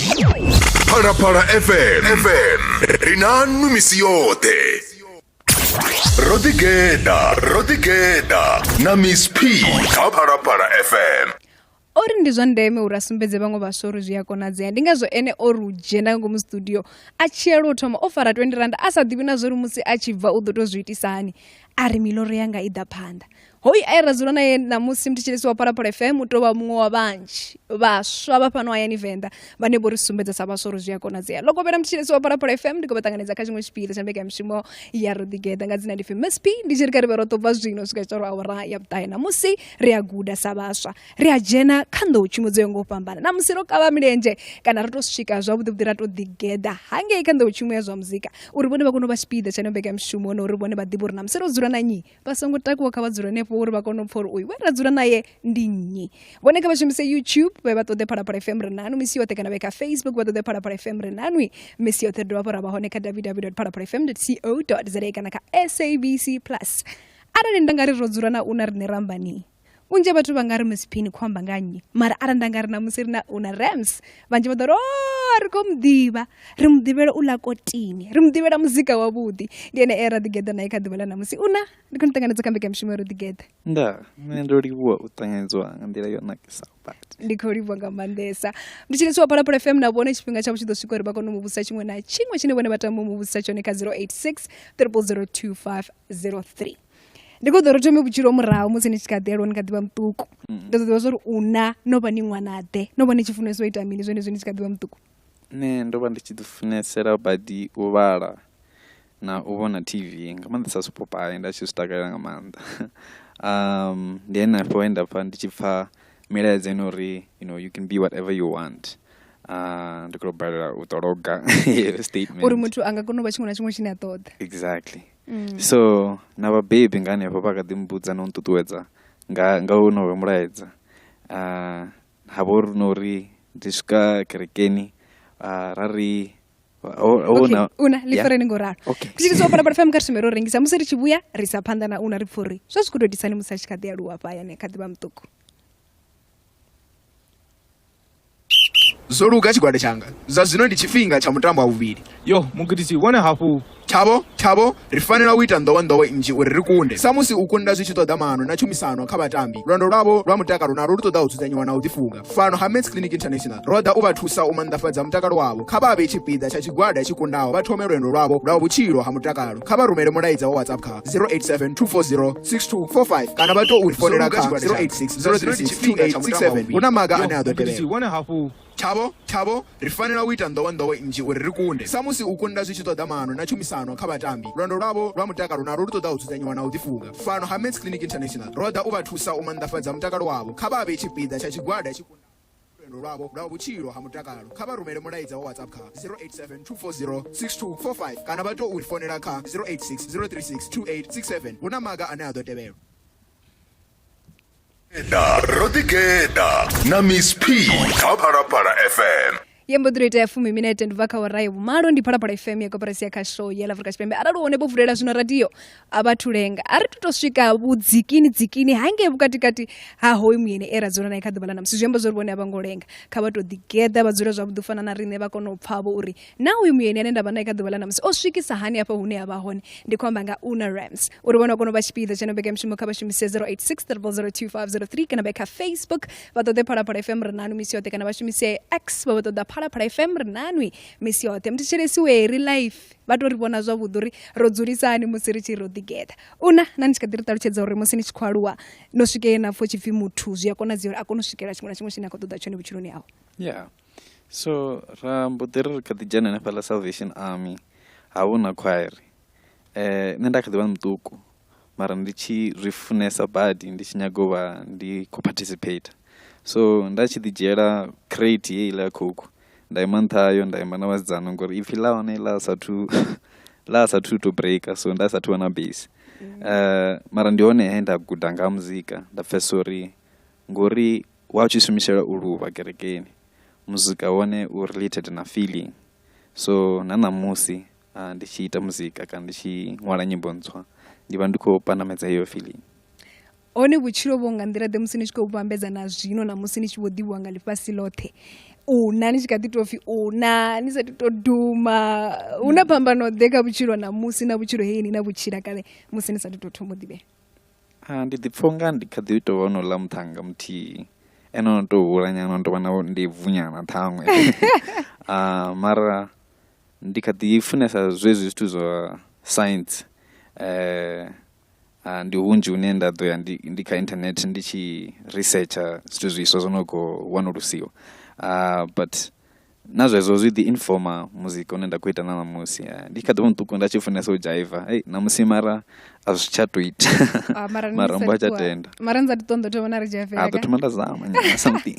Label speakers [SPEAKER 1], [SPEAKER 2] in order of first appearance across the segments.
[SPEAKER 1] Phalaphala FM FM ri na nwi misi yoṱhe. Ro ḓigeḓa, ro ḓigeḓa na Miss P kha Phalaphala FM.
[SPEAKER 2] O ri ndi zwa ndeme uri a sumbedze vhaṅwe vhaswa uri zwi a konadzea. Ndi ngazwo ene o ri u dzhena nga ngomu studio a tshi ya lwo thoma o fara 20 rand a sa ḓivhi na zwori musi a tshi bva u ḓo tou zwi itisa hani. A ri miloro yanga i ḓa phanḓa. Hoyu aye ra dzula naye ṋamusi muthetshelesi wa Phalaphala FM u tou vha muṅwe wa vhanzhi vhaswa vha fhano hayani Venḓa vhane vho ri sumbedza sa vhaswa uri zwi a konadzea. Ḽo kovhela muthetshelesi wa Phalaphala FM ndi khou vha ṱanganedza kha tshiṅwe tshipiḓa tsha mbekanyamushumo ya Ro Ḓigeḓa nga dzina ndi pfi Miss P ndi tshi ri kha ri vhe ro ṱo bva zwino u swika tshitoro awara ya vhuṱahe. Ṋamusi ri a guda sa vhaswa, ri a dzhena kha nḓowetshumo dzo yaho nga u fhambana. Ṋamusi ro kavha milenzhe kana ro tou swika zwavhuḓi vhuḓi ra tou ḓigeḓa hangei kha nḓowetshumo ya zwa muzika uri vhone vha kone u vha tshipiḓa tsha ino mbekanyamushumo na uri vhone vha ḓivhe uri ṋamusi ro dzula na nnyi. Vha songo takuwa kha vha dzule henefho uri vha kone u pfha uri uyu we ra dzula naye ndi nnyi. Vhone kha vha shumise YouTube vhe vha ṱoḓe Phalaphala FM ri nanu misi yoṱhe kana vhe kha Facebook vha ṱoḓe Phalaphala FM ri nanwi misi yoṱhe. Ri dovha hafhu ra vha hone kha www.phalaphalafm.co.za kana kha SABC Plus. Arali nda nga ri ro dzula na una riṋe ra amba ni vhunzhi ha vhathu vha nga ri Miss P ni khou amba nga nnyi, mara arali nda nga ri ṋamusi ri na una Rams vhanzhi vha ḓo ri oh ri khou mu ḓivha, ri mu ḓivhela u ḽa kotini, ri mu ḓivhela muzika wavhuḓi. Ndi ene e ra ḓigeḓa nae kha ḓuvha ḽa ṋamusi. Una ndi khou ni ṱanganedza kha mbekanyamushumo ya Ro Ḓigeḓa.
[SPEAKER 3] Ndaa, nṋe ndo livhuwa u ṱanganedziwa nga nḓila yo nakisaho badi.
[SPEAKER 2] Ndi khou livhuwa nga maanḓesa. Ndi tshi wa Phalaphala FM na vhone tshifhinga tshavho tshi ḓo swika uri vha kone u mu vhudzisa tshiṅwe na tshiṅwe tshine vhone vha tama u mu vhudzisa tshone kha 086 000 2503. Ndi khou ḓo ri thome vhutshilo murahu musi ni tshi kha ḓi aluwa ni kha ḓivha muṱuku. Ndi ḓo ḓivha zwori una no vha ni ṅwana ḓe, no vha ni tshi funesa u ita mini zwenezwi ni tshi kha ḓivha muṱuku?
[SPEAKER 3] Nṋe ndo vha ndi tshi ḓi funesela badi u vhala na u vhona TV nga maanḓesa zwipopayi nda tshi zwi takalela nga maanḓa. Ndi henefho he nda pfha ndi tshi pfha milaedza ino uri you know you can be whatever you want. Ndi khou balelwa u tologa heyo statement.
[SPEAKER 2] Uri muthu a nga kona u vha tshiṅwe na tshiṅwe tshine a ṱoḓa.
[SPEAKER 3] Exactly. So na vhabebi nga hanefho vha kha ḓi mbudza na u nṱuṱuwedza nga nga honoyo mulaedza. Ha vha uri no uri ndi swika kerekeni ra ri
[SPEAKER 2] okay una ḽi fareni ngo ralo thetshelesi wa Phalaphala FM kha ri thome ro rengisa musi ri tshi vhuya ri isa phanḓa na una ri pfha uri zwa zwi khou tou itisani musi a tshi kha ḓi aluwa hafha hayani kha ḓi vha muṱuku.
[SPEAKER 4] Zwo luga tshigwada tshanga, zwa zwino ndi tshifhinga tsha mutambo wa vhuvhili.
[SPEAKER 5] Yo, mugudisi, vhone hafhu.
[SPEAKER 4] Tshavho, tshavho, ri fanela u ita nḓowenḓowe nnzhi uri ri kunde. Samusi u kunda zwi tshi ṱoḓa maano na tshumisano kha vhatambi, lwendo lwavho lwa mutakalo nalwo lu ṱoḓa u dzudzanyiwa na u ḓifunga. Fhano ha Men's Clinic International, ro ḓa u vha thusa u maanḓafhadza mutakalo wavho. Kha vha vhe tshipiḓa tsha tshigwada tshi kundaho vha thome lwendo lwavho lwa vhutshilo ha mutakalo. Kha vha rumele mulaedza wa WhatsApp kha 087 240 6245 kana vha tou ri founela kha 086 036 2867. Hu na maga ane a ḓo tevhelwa. Tshavho, tshavho, ri fanela u ita nḓowenḓowe nnzhi uri ri kunde. Samusi u kunda zwi tshi ṱoḓa maano na tshumisano kha vhatambi, lwendo lwavho lwa mutakalo nalwo lu ṱoḓa u dzudzanyiwa na u ḓifunga. Fhano ha Men's Clinic International, ro ḓa u vha thusa u maanḓafhadza mutakalo wavho. Kha vha vhe tshipiḓa tsha tshigwada tshi kundaho lwendo lwavho lwa vhutshilo ha mutakalo. Kha vha rumele mulaedza wa WhatsApp kha 087 240 6245 kana vha tou ri founela kha 086 036 2867. Hu na maga ane a ḓo tevhelwa.
[SPEAKER 1] Ro ḓigeḓa na Miss P kha Phalaphala FM.
[SPEAKER 2] Ye mbo ḓi ro ita ya fumi minete ndi bva kha awara ya vhumalo ndi Phalaphala FM ya koporasi ya khasho ya ḽa Afrika Tshipembe. Arali u hone vho vulela zwino radio a vha thulenga a ri tu to swika vhudzikini dzikini hangei vhukatikati ha hoyu muyeni e ra dzula nae kha ḓuvha ḽa ṋamusi. Zwi amba zwori vhone a vha ngo lenga, kha vha to ḓigeḓa vha dzule zwavhuḓi u fana na riṋe vha kone u pfha vho uri na uyu muyeni ane nda vha nae kha ḓuvha ḽa ṋamusi o swikisa hani hafha hune a vha hone. Ndi khou amba nga Una Rams uri vhone vha kone u vha tshipiḓa tsha ino mbekanyamushumo kha vha shumise 086 0002503 kana vha ye kha Facebook vha ṱoḓe Phalaphala FM ri nanwi misi yoṱhe kana vha shumise X vha vha ṱoḓa Phalaphala FM ri nanwi misi yoṱhe. Mthetshelesi we ri live vha to ri vhona zwavhuḓi uri ro dzulisa hani musi ri tshi ro ḓigeḓa. Una na ni tshi kha ḓi ri ṱalutshedza uri musi ni tshi khou aluwa no swike he na pfha hu tshi pfhi muthu zwi a konadzea uri a kone u swikelela tshiṅwe na tshiṅwe tshine a khou ṱoḓa tshone vhutshiloni hawe.
[SPEAKER 3] Yeah. So ra mbo ḓi ri ri kha ḓi dzhena hanefhaḽa Salvation Army ha vha hu na khwairi. Nṋe nda kha ḓi vha muṱuku mara ndi tshi zwi funesa badi ndi tshi nyaga u vha ndi khou participate. So nda tshi ḓi dzhiela crate heiḽa ya coke nda ima nṱha hayo nda imba na vhasidzana ngori ipfhi ḽa hone ḽa sathu ḽa sathu to breaker so nda sathu vha na base. Mara ndi hone he nda guda nga ha muzika nda pfhesesa uri ngori wa tshi shumiselwa u luvha kerekeni muzika wone u related na feeling so na ṋamusi ndi tshi ita muzika kana ndi tshi ṅwala nyimbo ntswa ndi vha ndi khou pandamedza heyo feeling.
[SPEAKER 2] Hone vhutshilo vho nga nḓila ḓe musi ni tshi khou vhambedza na zwino na musi ni tshi vho ḓivhiwa nga ḽifhasi ḽoṱhe? Una ni tshi kha ḓi tou pfhi una ni sa thu tou duma, hu na phambano ḓe kha vhutshilo ṋamusi na vhutshilo he ini na vhutshila kale musi ni sa thu tou thoma u ḓivhea?
[SPEAKER 3] Ah, ndi ḓi pfha unga ndi kha ḓi tou vha honouḽa muṱhannga muthihi ene ono tou hula nyana ono tou vha na ndebvu nyana ṱhaṅwe ah, mara ndi kha ḓi funesa zwezwi zwithu zwa science eh, ah, ndi hunzhi hune nda ḓo ya ndi, ndi kha internet ndi tshi researcher zwithu zwiswa zwo no khou wanulusiwa ah, but na zwezwo zwi ḓi informa muzika une nda khou ita na ṋamusi eh, ndi kha ḓi vha muṱuku nda tshi funesa u dzhaiva ei ṋamusi mara a zwi tsha tou ita
[SPEAKER 2] Ah, mara ni
[SPEAKER 3] mara
[SPEAKER 2] sa
[SPEAKER 3] mbo a tsha
[SPEAKER 2] ṱuwa-
[SPEAKER 3] tenda
[SPEAKER 2] mara ni sa tou ṱonḓa thoma na ri
[SPEAKER 3] a
[SPEAKER 2] dzhaivela
[SPEAKER 3] ḓo
[SPEAKER 2] ka
[SPEAKER 3] thoma nda zama nyana something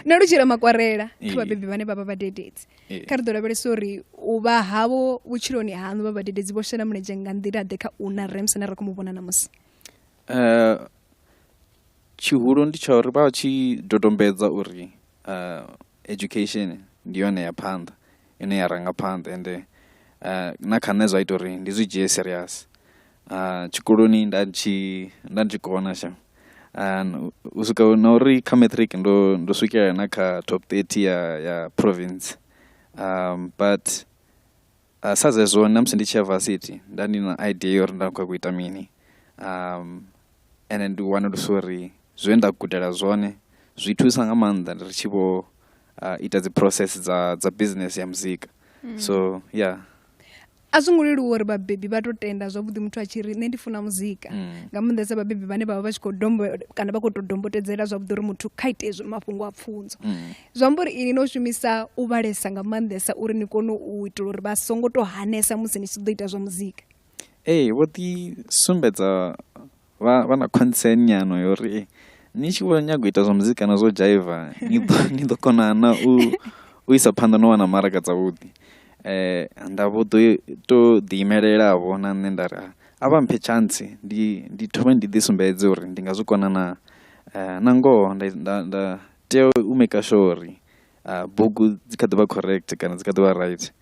[SPEAKER 2] no lutshila makwarela kha
[SPEAKER 3] Ee.
[SPEAKER 2] vhabebi vhane vha vha vhadededzi
[SPEAKER 3] Ee.
[SPEAKER 2] kha ri ḓo lavhelesa uri u vha havho vhutshiloni haṋu vha vhadededzi vho shela mulenzhe nga nḓila ḓe kha una Rams ane ra khou mu vhona ṋamusi.
[SPEAKER 3] Eh, tshihulu ndi tsha uri vha tshi dodombedza uri eh, education ndi yone ya phanḓa ine ya ranga phanḓa ende eh, na kha nṋe zwa ita uri ndi zwi dzhie serious. Ah, tshikoloni nda tshi nda ndi tshi kona sha u swika na uri kha matric ndo ndo swikelela na kha top 30 ya ya province um, but uh, sa zwezwo na musi ndi tshi ya varsity nda ndi na idea ya uri nda khou ita mini um, ende ndi wanulusa uri zwe nda gudela zwone zwi thusa nga maanḓa ri tshi vho uh, ita dzi process dza dza business ya muzika mm. so yeah.
[SPEAKER 2] A zwo ngo leluwa uri vhabebi vha to tenda zwavhuḓi muthu a tshi ri nṋe ndi funa muzika
[SPEAKER 3] mm.
[SPEAKER 2] nga maanḓesa vhabebi vhane vha vha vha tshi khou dombo kana vha khou tou dombotedzela zwavhuḓi uri muthu kha ite mafhungo a pfunzo mm. Zwi amba uri ini no shumisa u vhalesa nga maanḓesa uri ni kone u itela uri vha songo to hanesa musi ni tshi ḓo ita zwa muzika.
[SPEAKER 3] Ee, vho ḓi sumbedza vha vha na concern nyana ya uri ni tshi vho nyaga u ita zwa muzika na zwo dzhaiva ni ḓo ni ḓo kona na u u isa phanḓa no wana maraga dzavhuḓi eh nda vho ḓo to ḓi imelela vho na nṋe nda ri a vha mphe chance ndi ndi thome ndi ḓi sumbedze uri ndi nga zwi kona na na ngoho nda nda nda tea u maker sure uri bugu dzi kha ḓivha correct kana dzi kha ḓivha right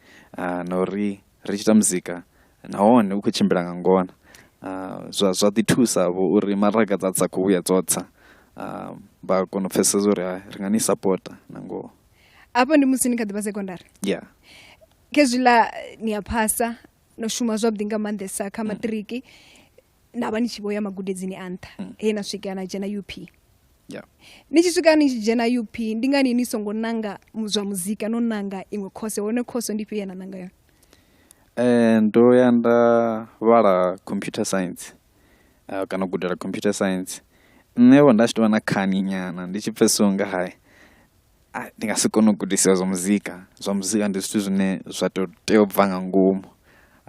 [SPEAKER 3] na uri ri tshi ita muzika nahone u khou tshimbila nga ngona uh, zwa zwa ḓi thusa vho uri maraga dza sa khou vhuya dzo tsa uh, vha kona u pfesesa uri hai ri nga ni sapota na ngoho.
[SPEAKER 2] Afho ndi musi ni kha ḓi vha sekondari?
[SPEAKER 3] Yeah.
[SPEAKER 2] Khezwiḽa ni a phasa no shuma zwavhuḓi nga maanḓesa kha maṱiriki na vha ni tshi vho ya magudedzini a nṱha mm. he na swika na dzhena UP.
[SPEAKER 3] Yeah.
[SPEAKER 2] Ni tshi swika ni tshi dzhena UP ndi ngani ni songo nanga zwa muzika no nanga iṅwe course hone course ndi ifhio ye na nanga yone?
[SPEAKER 3] Eh, ndo ya nda vhala computer science uh, kana u gudela computer science nṋe vho nda tshi tovha na khani nyana ndi tshi pfesesa unga hai ndi nga si kone u gudisiwa zwa muzika zwa muzika ndi zwithu zwine zwa to tea u bva nga ngomu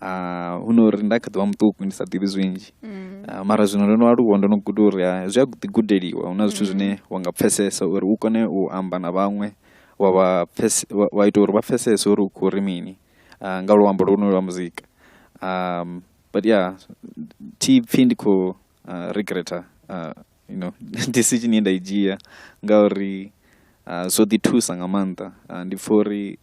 [SPEAKER 3] uh, hu no uri nda kha ḓivha muṱuku ndi sa ḓivhi zwinzhi mm. uh, mara zwino ndo no aluwa ndo no guda uri uh, zwi a ḓi gudeliwa hu na zwithu mm. zwine wa nga pfesesa uri u kone u amba na vhaṅwe wa vha wa, wa ita uri vha pfesese uri u khou ri mini uh, nga luambo lwonolu lwa muzika um, but yeah thi pfhi ndi khou uh, regreta uh, you know decision ye nda i dzhia ngauri uh, zwo ḓi thusa nga maanḓa uh, ndi pfha uri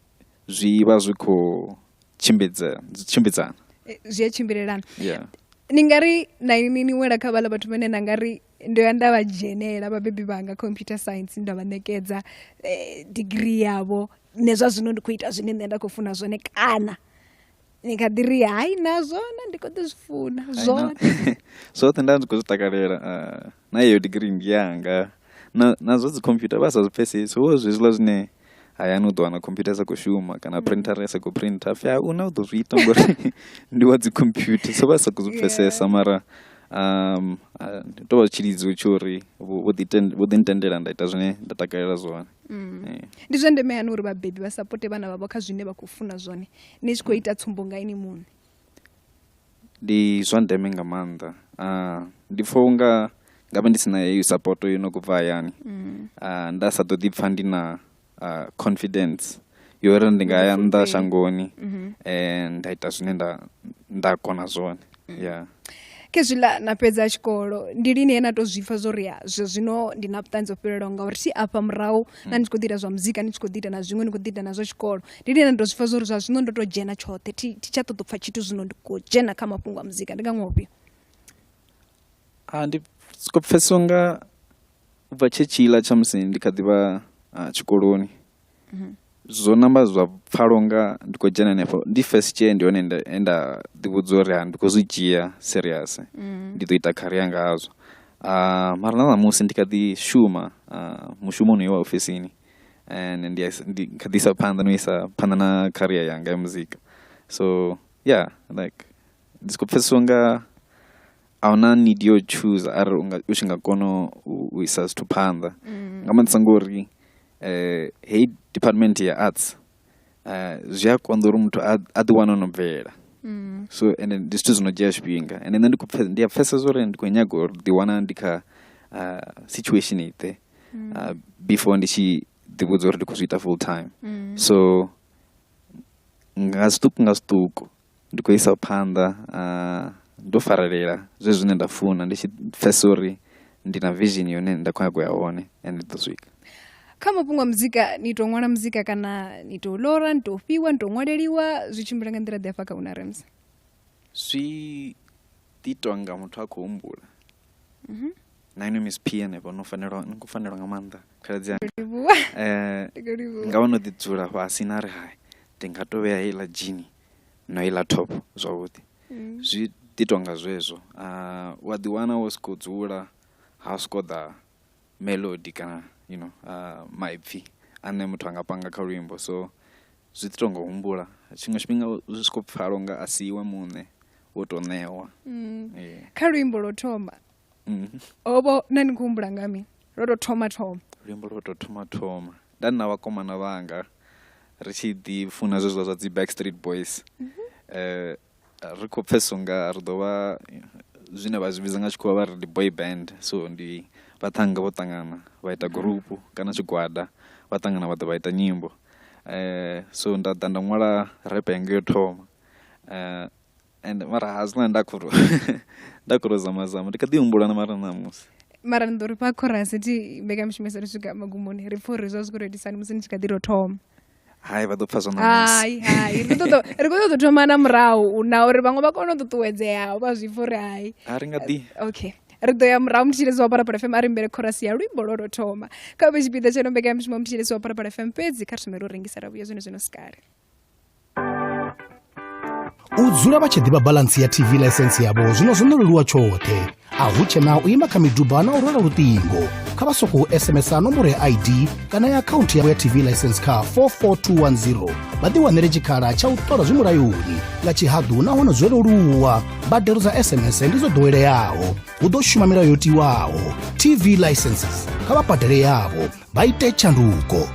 [SPEAKER 3] zwi vha zwi khou tshimbidza tshimbidzana
[SPEAKER 2] eh, zwi a tshimbilelana
[SPEAKER 3] yeah.
[SPEAKER 2] Ni nga ri na ini ni wela kha vhaḽa vhathu vhane na nga ri ndo ya nda vha dzhenela vhabebi vhanga computer science nda vha ṋekedza eh, degree yavho nṋe zwa zwino ndi khou ita zwine nṋe nda khou funa zwone kana ni kha ḓi ri hai na zwone ndi khou ḓi zwi funa zwoṱhe?
[SPEAKER 3] Zwoṱhe nda ndi khou zwi takalela uh, na yeyo degree ndi yanga na na zwa dzi computer vha sa zwi pfesesi ho zwezwiḽa zwine hayani u ḓo wana computer sa khou shuma kana mm. printer ya sa khou printer pfi u na u ḓo zwi ita ngori ndi wa dzi computer so vha sa khou zwi pfesesa mara um ndi tovha tshilidzo tsho uri vho ḓi ntendela nda ita zwine nda takalela zwone
[SPEAKER 2] mm. Ndi zwa ndeme hani uri vhabebi vha sapote vhana vhavho kha zwine vha khou funa zwone ni tshi khou ita tsumbo nga ini muṋe?
[SPEAKER 3] Ndi zwa ndeme nga maanḓa uh, ndi pfha unga ngavhe ndi sina heyo support yo no khou bva hayani mm. uh, nda sa ḓo ḓi pfha ndi na uh, confidence yo uri ndi nga ya nnḓa shangoni mm -hmm. eh, nda ita zwine nda nda kona zwone mm. yeah.
[SPEAKER 2] Khezwiḽa na fhedza tshikolo ndi lini he na to zwipfa zwo ri zwa zwino ndi na vhuṱanzi ho fhelelaho ngauri thi afha murahu na ni tshi khou ḓi ita zwa muzika ni tshi khou ḓi ita na zwiṅwe ni khou ḓi ita na zwa tshikolo ndi lini na to zwipfa zwo ri zwa zwino ndo to dzhena tshoṱhe thi thi tsha ṱoḓa u pfa tshithu zwino ndi khou dzhena kha mafhungo a muzika ndi nga ṅwaha ufhio?
[SPEAKER 3] Ah, ndi soko pfesesa unga u bva tshetshiḽa tsha musi ndi kha ḓivha tshikoloni. Zwo namba zwa pfala unga ndi khou dzhena henefho ndi first year, ndi hone he nda ḓivhudza uri ha ndi khou zwi dzhia serious, ndi ḓo ita career ngazwo. Mara na ṋamusi ndi kha ḓi shuma mushumo honoyo wa ofisini, and ndi kha ḓi isa phanḓa no isa phanḓa na career yanga ya muzika. So yeah, like ndi soko pfhesesa unga ahuna need yo choose arali u tshi nga kona u isa zwithu phanḓa, nga maanḓesa ngori heyi department ya arts zwi a konḓa uri muthu a ḓi wane ono bvelela. So ende ndi zwithu zwi no dzhia tshifhinga, ende nṋe ndi a pfhesesa uri ndi khou nyaga uri ḓi wana ndi kha situation iḓe before ndi tshi ḓivhudza uri ndi khou zwi ita full time. So nga zwiṱuku nga zwiṱuku ndi khou isa phanḓa, ndo farelela zwe zwine nda funa, ndi tshi pfhesesa uri ndi na vision yone nda khou nyaga u ya hone, and ndi ḓo swika.
[SPEAKER 2] Kha mafhungo a muzika, ni tou ṅwala muzika kana ni tou lora, ni tou fhiwa, ni tou ṅwaleliwa, zwi tshimbila nga nḓila ḓe hafha kha Una Rams?
[SPEAKER 3] Zwi ḓi itwa nga muthu a khou humbula. Na inwi Miss P hanefho no fanelwa, ni khou fanelwa nga maanḓa khaladzi anga.
[SPEAKER 2] Livhuwa. Ndi khou livhuwa.
[SPEAKER 3] Nga vha no ḓi dzula fhasi na ri hai ndi nga to vhea heiḽa dzhini na heiḽa top zwavhuḓi. Zwi ḓi itwa nga zwezwo. Wa ḓi wana wo sokou dzula ha sokou ḓa melody kana maipfi ane muthu anga panga kha luimbo. So zwi ḓi tonga humbula tshiṅwe tshifhinga zwi soko pfala unga a si iwe muṋe wo to ṋewa.
[SPEAKER 2] Kha luimbo lwo thoma hovho na ni khou humbula nga mini lwo to thoma thoma?
[SPEAKER 3] Luimbo lwo to thoma thoma nda na vhakomana vhanga ri tshi ḓi funa zwezwo zwa dzi Backstreet Boys. Ri khou pfhesesa unga ri ḓo vha zwine vha zwi vhidza nga tshikhuwa vha ri ndi boy band. So ndi vhaṱhannga vho ṱangana vha ita group kana tshigwada, vha ṱangana vha ḓa vha ita nyimbo. So nda ḓa nda ṅwala rap yanga yo thoma, and mara hazwiḽa nda khou nda khou zama zama ndi kha ḓi humbula na mara ṋamusi.
[SPEAKER 2] Mara ni ḓo ri fha chorus thi mbekanyamushumo isa swika magumoni ri pfhe uri zwa zwi khou tou itisani musi ni tshi kha ḓi tou thoma.
[SPEAKER 3] Hai, vha ḓo pfha zwa ṋamusi.
[SPEAKER 2] Hai, hai, ri khou ṱoḓa u thoma na murahu na uri vhaṅwe vha kone u ṱuṱuwedzea vha zwi pfha uri hai.
[SPEAKER 3] A ri nga ḓi.
[SPEAKER 2] Okay. Ri ḓo ya murahu mthetshelesi wa Phalaphala FM a ri imbele chorus ya luimbo lwo tou thoma. Kha vhe tshipiḓa tsha ino mbekanyamushumo mthetshelesi wa Phalaphala FM, fhedzi kha ri thome ro rengisa ra vhuya zwone zwino sikale.
[SPEAKER 6] U dzula vha tshi ḓivha balantsi ya TV ḽaisense yavho zwino zwo no leluwa tshoṱhe. A hu tshena u ima kha miduba na u rwela luṱingo. Kha vha sokou SMS nomboro ya ID kana ya akhaunthu yavho ya TV ḽaisense kha 44210 vha ḓiwanele tshikhala tsha u ṱola zwi mulayoni nga tshihaḓu nahone zwo leluwa. Mbadelo dza SMS ndi dzo ḓoweleaho, hu ḓo shuma milayo yo tiwaho. TV licenses kha vha badele yavho vha ite tshanduko.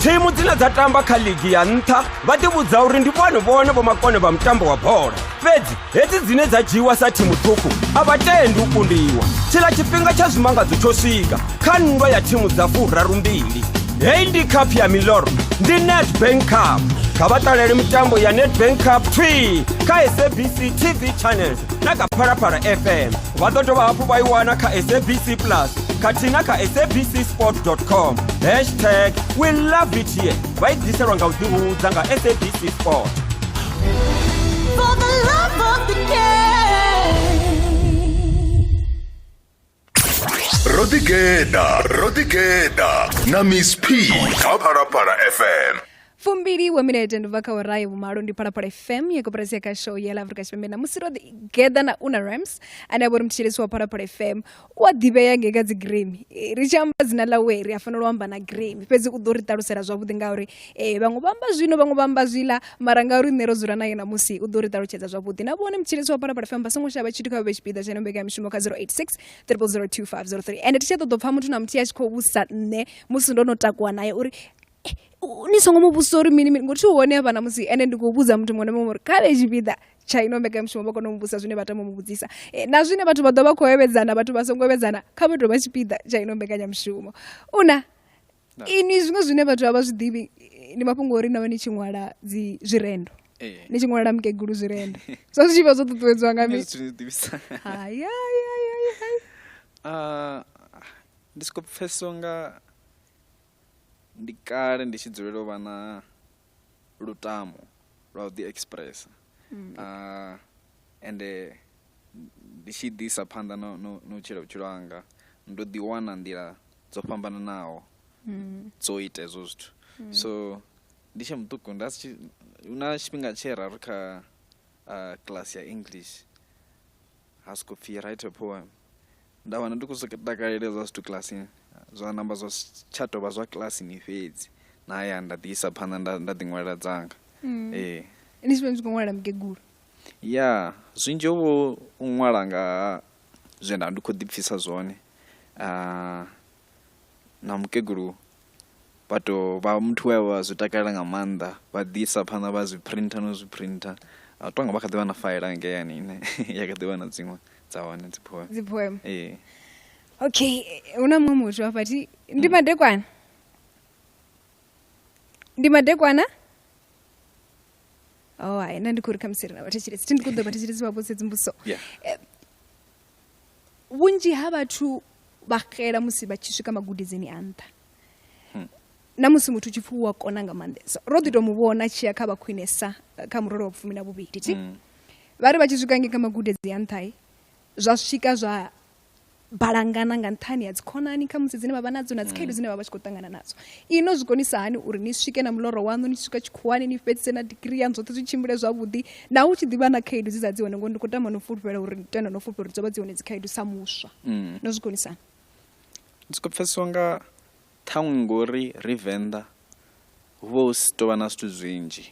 [SPEAKER 7] Thimu dzine dza tamba kha ligi ya nṱha vha ḓivhudza uri ndi vhone vhone vhomakone vha mutambo wa bola, fhedzi hedzi dzine dza dzhiiwa sa thimu ṱhukhu a vha tendi u kundiwa. Tshiḽa tshifhinga tsha zwimangadzo tsho swika kha nndwa ya thimu dza 32. Heyi ndi khaphu ya miloro, ndi Nedbank Cup. Kha vha ṱalele mitambo ya Nedbank Cup 3 kha SABC TV channels na kha Phalaphala FM. Vha ḓo dovha hafhu vha i wana kha SABC Plus khathihi na kha sabcsport.com. Hashtag we love it here. Vha i ḓiselwa nga u ḓihudza nga SABC Sport.
[SPEAKER 8] For the love of the game.
[SPEAKER 1] Ro ḓigeḓa, ro ḓigeḓa na Miss P kha Phalaphala FM.
[SPEAKER 2] 20 wa minete ndi bva kha awara ya vhumalo, ndi Phalaphala FM ya koporasi ya khasho ya ḽa Afrika Tshipembe. Na musi ro ḓigeḓa na Una Rams ane a vha uri mthetshelesi wa Phalaphala FM u a ḓivhea ngei kha dzi Grammy. Ri tshi amba dzina ḽawe ri a fanela u amba na Grammy, fhedzi u ḓo ri ṱalusela zwavhuḓi ngauri vhaṅwe vha amba zwino vhaṅwe vha amba zwiḽa, mara ngauri nṋe ro dzula naye namusi u ḓo ri ṱalutshedza zwavhuḓi. Na vhone mthetshelesi wa Phalaphala FM vha songo shavha tshithu, kha vha vhe tshipiḓa tsha ino mbekanyamushumo kha 086 0002503. Ende thi tsha ṱoḓa u pfha muthu na muthihi a tshi khou vhusa nṋe musi ndo no takuwa naye uri ni songo mu vhudzisa uri mini mini, ngori thi hone hafha namusi ende ndi khou vhudza muthu muṅwe na muṅwe uri kha vhe tshipiḓa tsha ino mbekanyamushumo vha kone u muvhudzisa zwine vha tama u mu vhudzisa. Na zwine vhathu vha ḓo vha khou evhedzana, vhathu vha songo evhedzana, kha vha tou vha tshipiḓa tsha ino mbekanyamushumo. Una inwi zwiṅwe zwine vhathu a vha zwi ḓivhi ndi mafhungo uri na vha ni tshi ṅwala dzi zwirendo, ni tshi ṅwalela mukegulu zwirendo, zwa zwi tshi vha zwo ṱuṱuwedziwa nga mini? Hai, hai, hai, hai, hai.
[SPEAKER 3] Ndi soko pfhesesa unga ndi kale ndi tshi dzulela u vha na lutamo lwa u ḓi expressa, ende ndi tshi ḓi isa phanḓa no u tshila vhutshilo hanga ndo ḓi wana nḓila dzo fhambananaho dzo ita hezwo zwithu. So ndi tshe muṱuku nda si hu na tshifhinga tshe ra ri kha class ya English ha sokou pfhi write a poem, nda wana ndi khou sokou takalela hezwiḽa zwithu kilasini, zwa namba zwa si tsha tovha zwa kilasini fhedzi, na hayani nda ḓi isa phanḓa nda nda ḓi ṅwalela dzanga. Ee.
[SPEAKER 2] Ni tshi vha ni tshi khou ṅwalela mukegulu?
[SPEAKER 3] Ya, zwinzhi ho vha u ṅwala nga ha zwe nda ndi khou ḓi pfhisa zwone na mukegulu vha to vha muthu we vha zwi takalela nga maanḓa vha ḓi isa phanḓa vha zwi printer no zwi printer a tonga vha kha ḓivha na faela ngei ine ya kha ḓivha na dziṅwe dza hone dzi poem.
[SPEAKER 2] Dzi poem.
[SPEAKER 3] Ee.
[SPEAKER 2] Okay, hu na muṅwe muthu hafha thi ndi madekwana. Ndi madekwana? Oh, hai, nṋe ndi khou ri khamusi ri na vhathetshelesi thi ndi khou ḓo vhathetshelesi vha vhudze dzimbudziso.
[SPEAKER 3] Yeah.
[SPEAKER 2] Vhunzhi ha vhathu vha xela musi vha tshi swika magudedzini a nṱha. Na musi muthu tshi pfhi u a kona nga maanḓesa, ro ḓi tou mu vhona tshi ya kha vha khwinesa kha murole wa vhufumi na vhuvhili thi. Vha ri vha tshi swika ngei kha magudedzi a nṱha zwa swika zwa balangana nga nṱhani ha dzikhonani khamusi dzine vha vha nadzo na dzikhaedu dzine vha vha tshi khou ṱangana nadzo. Ino zwi konisa hani uri ni swike na muloro waṋu, ni tshi swika tshikhuwani ni fhedzise na digirii yaṋu, zwoṱhe zwi tshimbile zwavhuḓi naho hu tshi ḓivha na khaedu dze dza dzi hone, ngori ndi khou tama no fulufhela uri tenda no fulufhela uri dzo vha dzi hone dzikhaedu sa muswa. No zwi konisa hani?
[SPEAKER 3] Ndi soko pfesesa unga ṱhaṅwe ngori ri Venḓa hu vha hu si tovha na zwithu zwinzhi,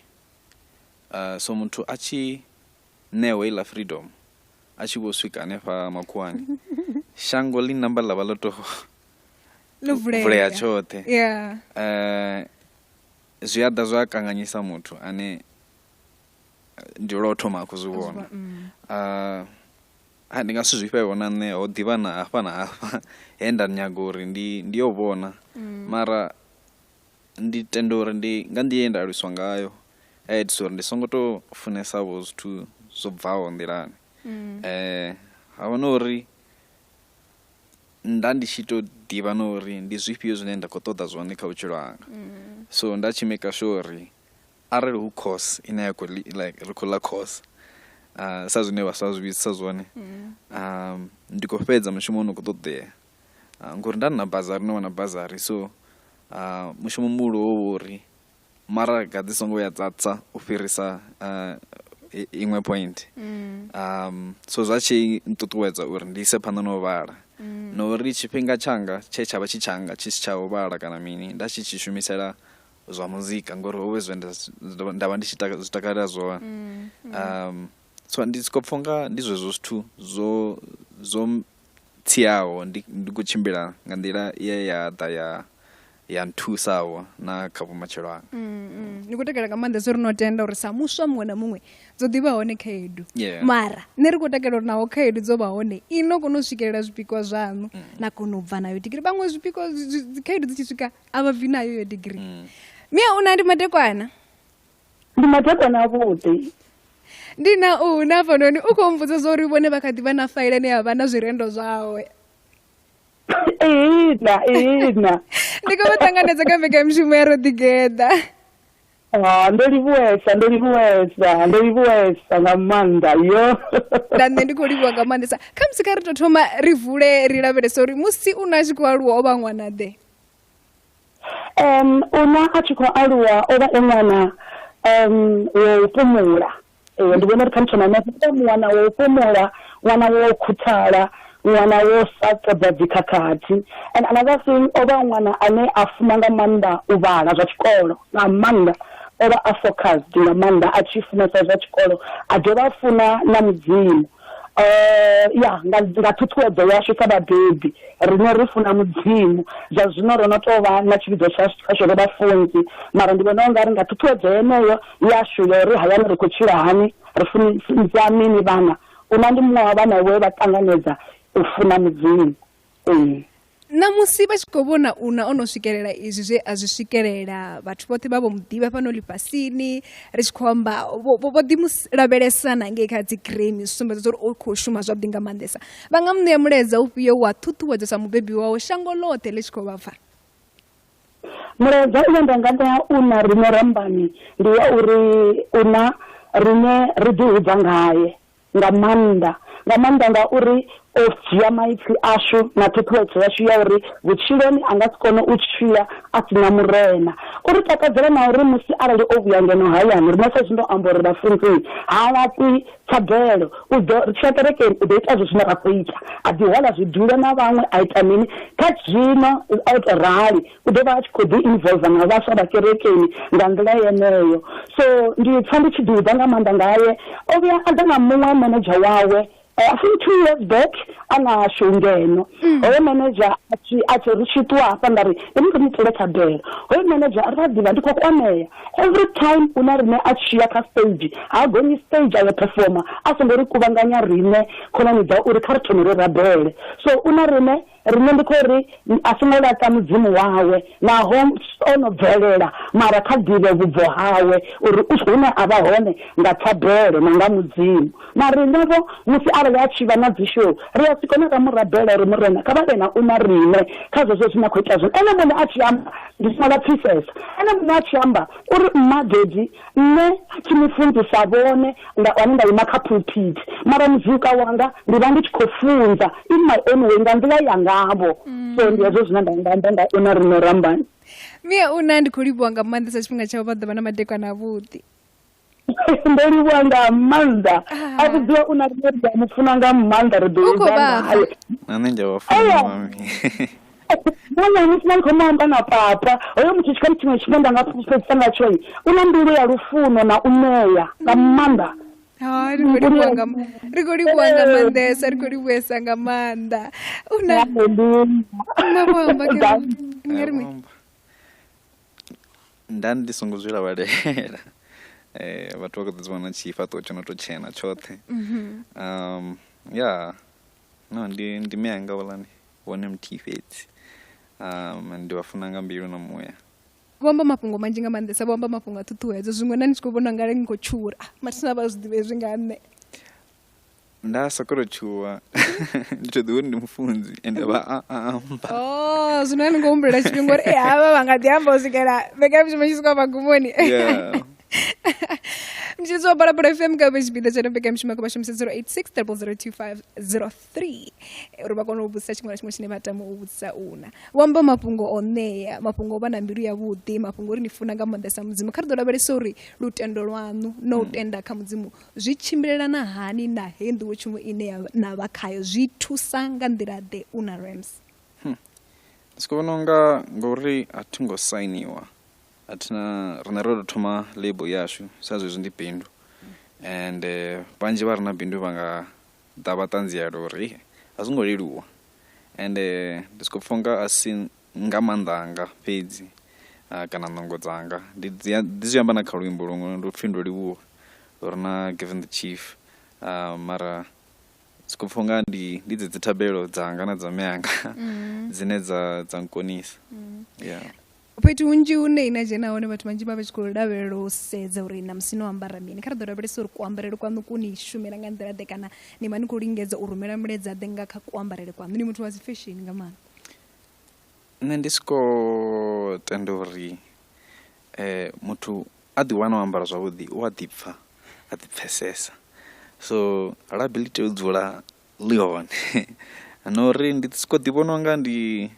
[SPEAKER 3] so muthu a tshi ṋewa heiḽa freedom a tshi vho swika hanefha makhuwani shango ḽi namba ḽa vha ḽo to
[SPEAKER 2] ḽo
[SPEAKER 3] vulea tshoṱhe.
[SPEAKER 2] Yeah.
[SPEAKER 3] Zwi a ḓa zwa kanganyisa muthu ane ndi lwa u thoma a khou zwi vhona. Ndi nga si zwi fhe vho na nṋe ho ḓivha na hafha na hafha he nda nyaga uri ndi ndi yo vhona, mara ndi tenda uri ndi nga nḓila ye nda aluswa ngayo ya itisa uri ndi songo to funesa vho zwithu zwo bvaho nḓilani. Ha vha na uri nda ndi tshi to ḓivha na uri ndi zwifhio zwine nda khou ṱoḓa zwone kha vhutshilo hanga, so nda tshi maker sure uri arali hu course ine ya khou like ri khou ḽa course sa zwine vhaswa vha zwi vhidzisa zwone, ndi khou fhedza mushumo une u khou ṱoḓea, ngori nda ndi na bazari no vha na bazari, so mushumo muhulu wo vha uri maraga dzi songo vhuya dza tsa u fhirisa iṅwe point. So zwa tshi nṱuṱuwedza uri ndi ise phanḓa na u vhala, na uri tshifhinga tshanga tshe tsha vha tshi tshanga tshi si tsha u vhala kana mini nda tshi tshi shumisela zwa muzika, ngori hovhe zwe nda vha ndi tshi zwi takalela zwone. So ndi soko pfha unga ndi zwezwo zwithu zwo zwo tsiaho ndi khou tshimbila nga nḓila ye ya ḓa ya ya nthusaho na kha vhumatshelo hanga.
[SPEAKER 2] Ndi khou takalela nga maanḓesa uri no tenda uri sa muswa muṅwe na muṅwe dzo ḓivha hone khaedu. Mara nṋe ri khou takalela uri naho khaedu dzo vha hone ino kona u swikelela zwipikwa zwaṋu na kona u bva nayo digirii. Vhaṅwe zwipikwa dzikhaedu dzi tshi swika a vha bvi nayo yo digirii. Mia una ndi madekwana?
[SPEAKER 9] Ndi madekwana avhuḓi.
[SPEAKER 2] Ndi na u na hafhanoni u khou mvudza zwa uri vhone vha kha ḓi vha na faela ine ya vha na zwirendo zwawe.
[SPEAKER 9] Ihina, ihina.
[SPEAKER 2] Ndi khou vha ṱanganedza kha mbekanyamushumo ya Ro Ḓigeḓa.
[SPEAKER 9] Ah, ndo livhuwesa, ndo livhuwesa, ndo livhuwesa nga maanḓa yo.
[SPEAKER 2] Na nṋe ndi khou livhuwa nga maanḓesa. Khamusi kha ri tou thoma ri vule ri lavhelese uri musi u na tshi khou aluwa o vha ṅwana ḓe?
[SPEAKER 9] Una a tshi khou aluwa o vha e ṅwana wa u fhumula. Ee, ndi vhona uri kha thoma hanefho, o vha ṅwana wa u fhumula, ṅwana wa u khuthala, ṅwana wo sa ṱoḓa dzikhakhathi. And another thing, o vha ṅwana ane a funa nga maanḓa u vhala zwa tshikolo nga maanḓa, o vha a focused nga maanḓa a tshi funesa zwa tshikolo, a dovha a funa na Mudzimu. Ya nga nga ṱhuṱhuwedzo yashu sa vhabebi riṋe ri funa Mudzimu, zwa zwino ro no tou vha na tshivhidzo tshashu ri vhafunzi, mara ndi vhona ungari nga ṱhuṱhuwedzo yeneyo yashu ya uri hayani ri khou tshila hani, ri funza mini vhana, una ndi muṅwe wa vhana we vha ṱanganedza u funa Mudzimu. Ee.
[SPEAKER 2] Ṋamusi vha tshi khou vhona una o no swikelela izwi zwe a zwi swikelela, vhathu vhoṱhe vha vho mu ḓivha fhano ḽifhasini, ri tshi khou amba vho ḓi mu lavhelesa na ngei kha dzi Grammy, zwi sumbedza uri u khou shuma zwavhuḓi nga maanḓesa. Vha nga mu ṋea mulaedza ufhio wa ṱhuṱhuwedzo sa mubebi wawe shango ḽoṱhe ḽi tshi khou vha pfa?
[SPEAKER 9] Mulaedza une nda nga ṋea una riṋe rambani ndi wa uri una riṋe ri ḓihudza ngae nga maanḓa, Nga maanḓa ngauri o dzhia maipfi ashu na ṱhuṱhuwedzo yashu ya uri vhutshiloni a nga si kone u tshila a si na Murena. U ri takadzela na uri musi arali o vhuya ngeno hayani, riṋe sa izwi ndo amba uri vhafunzi ha laṱi thabelo, u ḓo ri tshi ya kerekeni u ḓo ita zwezwi zwine ra khou ita, a ḓi hwala zwidulo na vhaṅwe a ita mini. Kha zwino o tou rali u ḓo vha a tshi khou ḓi involver na vhaswa vha kerekeni nga nḓila yeneyo. So ndi pfa ndi tshi ḓihudza nga maanḓa ngaye. O vhuya a ḓa na muṅwe manager wawe I think 2 years back a na show ngeno. Hoyo manager a tshi a tshi ri tshi ṱuwa hafha nda ri ndi ri itele thabelo. Hoyo manager a ri a ḓivha ndi khou kwamea. Every time una riṋe a tshi ya kha stage, ha gonyi stage a ya performer a songo ri kuvhanganya riṋe khonani dza uri kha ri thome ri rabele. So una riṋe riṋe ndi khou ri a songo laṱa Mudzimu wawe naho o no bvelela, mara kha ḓivhe vhubvo hawe uri u hune a vha hone nga thabelo na nga Mudzimu. Na riṋe vho musi arali a tshi vha na dzi show ri a si kone ra mu rabela uri Murena kha vha vhe na u na riṋe kha zwezwo zwine a khou ita zwone. Ene muṋe a tshi amba ndi songo la pfisesa, ene muṋe a tshi amba uri mma daddy nṋe a thi mufunzi sa vhone nga ane nda ima kha pulpit, mara muzika wanga ndi vha ndi tshi khou funza in my own way nga nḓila yangavho. So ndi hezwo zwine nda nga amba nga una riṋe Rambani.
[SPEAKER 2] Mia una ndi khou livhuwa nga maanḓesa tshifhinga tshavho, vha ḓo vha na madekwana avhuḓi.
[SPEAKER 9] Ndo livhuwa nga maanḓa. A vhudziwa una riṋe ri a mu funa nga maanḓa, ri ḓo
[SPEAKER 2] U khou
[SPEAKER 9] ita
[SPEAKER 2] vha
[SPEAKER 9] naye.
[SPEAKER 3] Na nṋe ndi a vha funa
[SPEAKER 9] Eya.
[SPEAKER 3] mami.
[SPEAKER 9] Nahone musi na khou mu amba na papa, hoyo muthu tshikhathi tshiṅwe tshine nda nga fhulufhedzisa ngatsho, u na mbilu ya lufuno na u ṋea nga maanḓa.
[SPEAKER 2] Ha, ri khou livhuwa nga ri khou livhuwa nga maanḓesa, ri khou livhuwesa nga maanḓa. Una mma vho amba ke nga ri mini?
[SPEAKER 3] Nda ndi songo zwi lavhalela. Vhathu vha khou ḓi dzi vhona tshifhaṱuwo tsho no tou tshena tshoṱhe. Ya no ndi ndi mme anga houḽani vhone muthihi fhedzi. Ndi vha funa nga mbilu na muya.
[SPEAKER 2] Vho amba mafhungo manzhi nga maanḓesa, vho amba mafhungo a ṱhuṱhuwedzo. Zwiṅwe nda ndi tshi khou vhona ungari ni khou tshuwa uri ah mathina vha zwi ḓivha hezwi nga nṋe.
[SPEAKER 3] Nda soko tou tshuwa ndi to ḓivha uri ndi mufunzi ende vha a amba.
[SPEAKER 2] Oh, zwino a ni ngo humbulela tshifhinga uri eh havha vha nga ḓi amba u swikela mbekanyamushumo i tshi swika magumoni.
[SPEAKER 3] Yeah.
[SPEAKER 2] Mtshidzi wa Phalaphala FM kha vhe tshipiḓa tsha mbekanyamushumo kha vha shumise 086 0002503 uri vha kone u vhudzisa tshiṅwe na tshiṅwe tshine vha tama u vhudzisa una. Vho amba mafhungo o ṋea, mafhungo o vha na mbilu yavhuḓi, mafhungo uri ni funa nga maanḓesa Mudzimu. Kha ri ḓo lavhelesa uri lutendo lwaṋu no u tenda kha Mudzimu zwi tshimbilelana hani na heyi nḓowetshumo ine ya na vha khayo, zwi thusa nga nḓila ḓe una Rams?
[SPEAKER 3] Ndi soko vhona unga ngori a thi ngo sainiwa, a thina riṋe ro tou thoma label yashu sa zwezwi ndi bindu, and vhanzhi vha re na bindu vha nga ḓa vha ṱanziela uri a zwo ngo leluwa, and ndi soko pfha unga a si nga maanḓa anga fhedzi kana nungo dzanga. Ndi dzi ndi zwi amba na kha luimbo luṅwe ndo pfhi ndo livhuwa uri na Given the Chief, mara soko pfha unga ndi ndi dzedzi thabelo dzanga na dza mme anga dzine dza dza nkonisa. Yeah.
[SPEAKER 2] Fhethu hunzhi hune ina dzhena hone vhathu vhanzhi vha vha tshi khou lavhelela u sedza uri ṋamusi no ambara mini. Kha ri ḓo lavhelesa uri kuambarele kwaṋu ku ni shumela nga nḓila ḓe kana ni vha ni khou lingedza u rumela mulaedza ḓe nga kha kuambarele kwaṋu. Ni muthu wa dzi fashion nga maanḓa.
[SPEAKER 3] Nṋe ndi siko tenda uri muthu a ḓi wana o ambara zwavhuḓi u a ḓi pfha a ḓi pfhesesa, so labi ḽi tea u dzula ḽi hone na uri ndi soko ḓi vhona unga ndi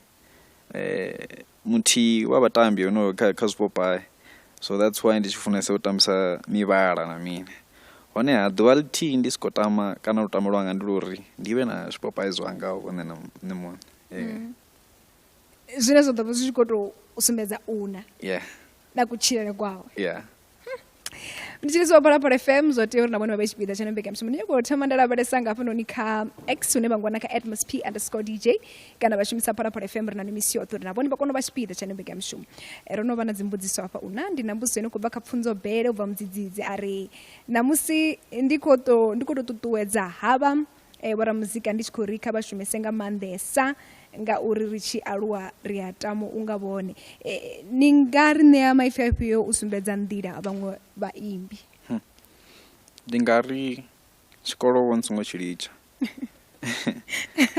[SPEAKER 3] muthihi wa vhatambi honoyo kha kha zwipopai, so that's why ndi tshi funesa u tambisa mivhala na mini. Honeha ḓuvha ḽithihi ndi siko tama kana lutamo lwanga ndi lwa uri ndi vhe na zwipopai zwanga vho nṋe na nṋe muṋe.
[SPEAKER 2] Zwine zwa ḓo vha zwi tshi khou tou sumbedza una
[SPEAKER 3] Yeah.
[SPEAKER 2] na kutshilele kwawe.
[SPEAKER 3] Yeah.
[SPEAKER 2] Ndi tshilisi wa Phalaphala FM, zwo tea uri na vhone vha vhe tshipiḓa tsha mbekanyamushumo. Ndi nyaka u thoma nda lavhelesa nga hafhanoni kha X hune vha ngwana kha @msp_dj kana vha shumisa Phalaphala FM ri na misi yoṱhe uri na vhone vha kone u vha tshipiḓa tsha mbekanyamushumo. Ro no vha na dzimbudziso hafha una ndi na mbudziso ino khou bva kha Pfunzo Bele u bva Mudzidzidzi a ri ṋamusi ndi khou to ndi khou tou ṱuṱuwedza havha vhoramuzika ndi tshi khou ri kha vha shumese nga maanḓesa ngauri ri tshi aluwa ri a tama u nga vhone. Ni nga ri ṋea maipfi afhio u sumbedza nḓila vhaṅwe vhaimbi?
[SPEAKER 3] Ndi nga ri tshikolo vho ni songo tshi litsha.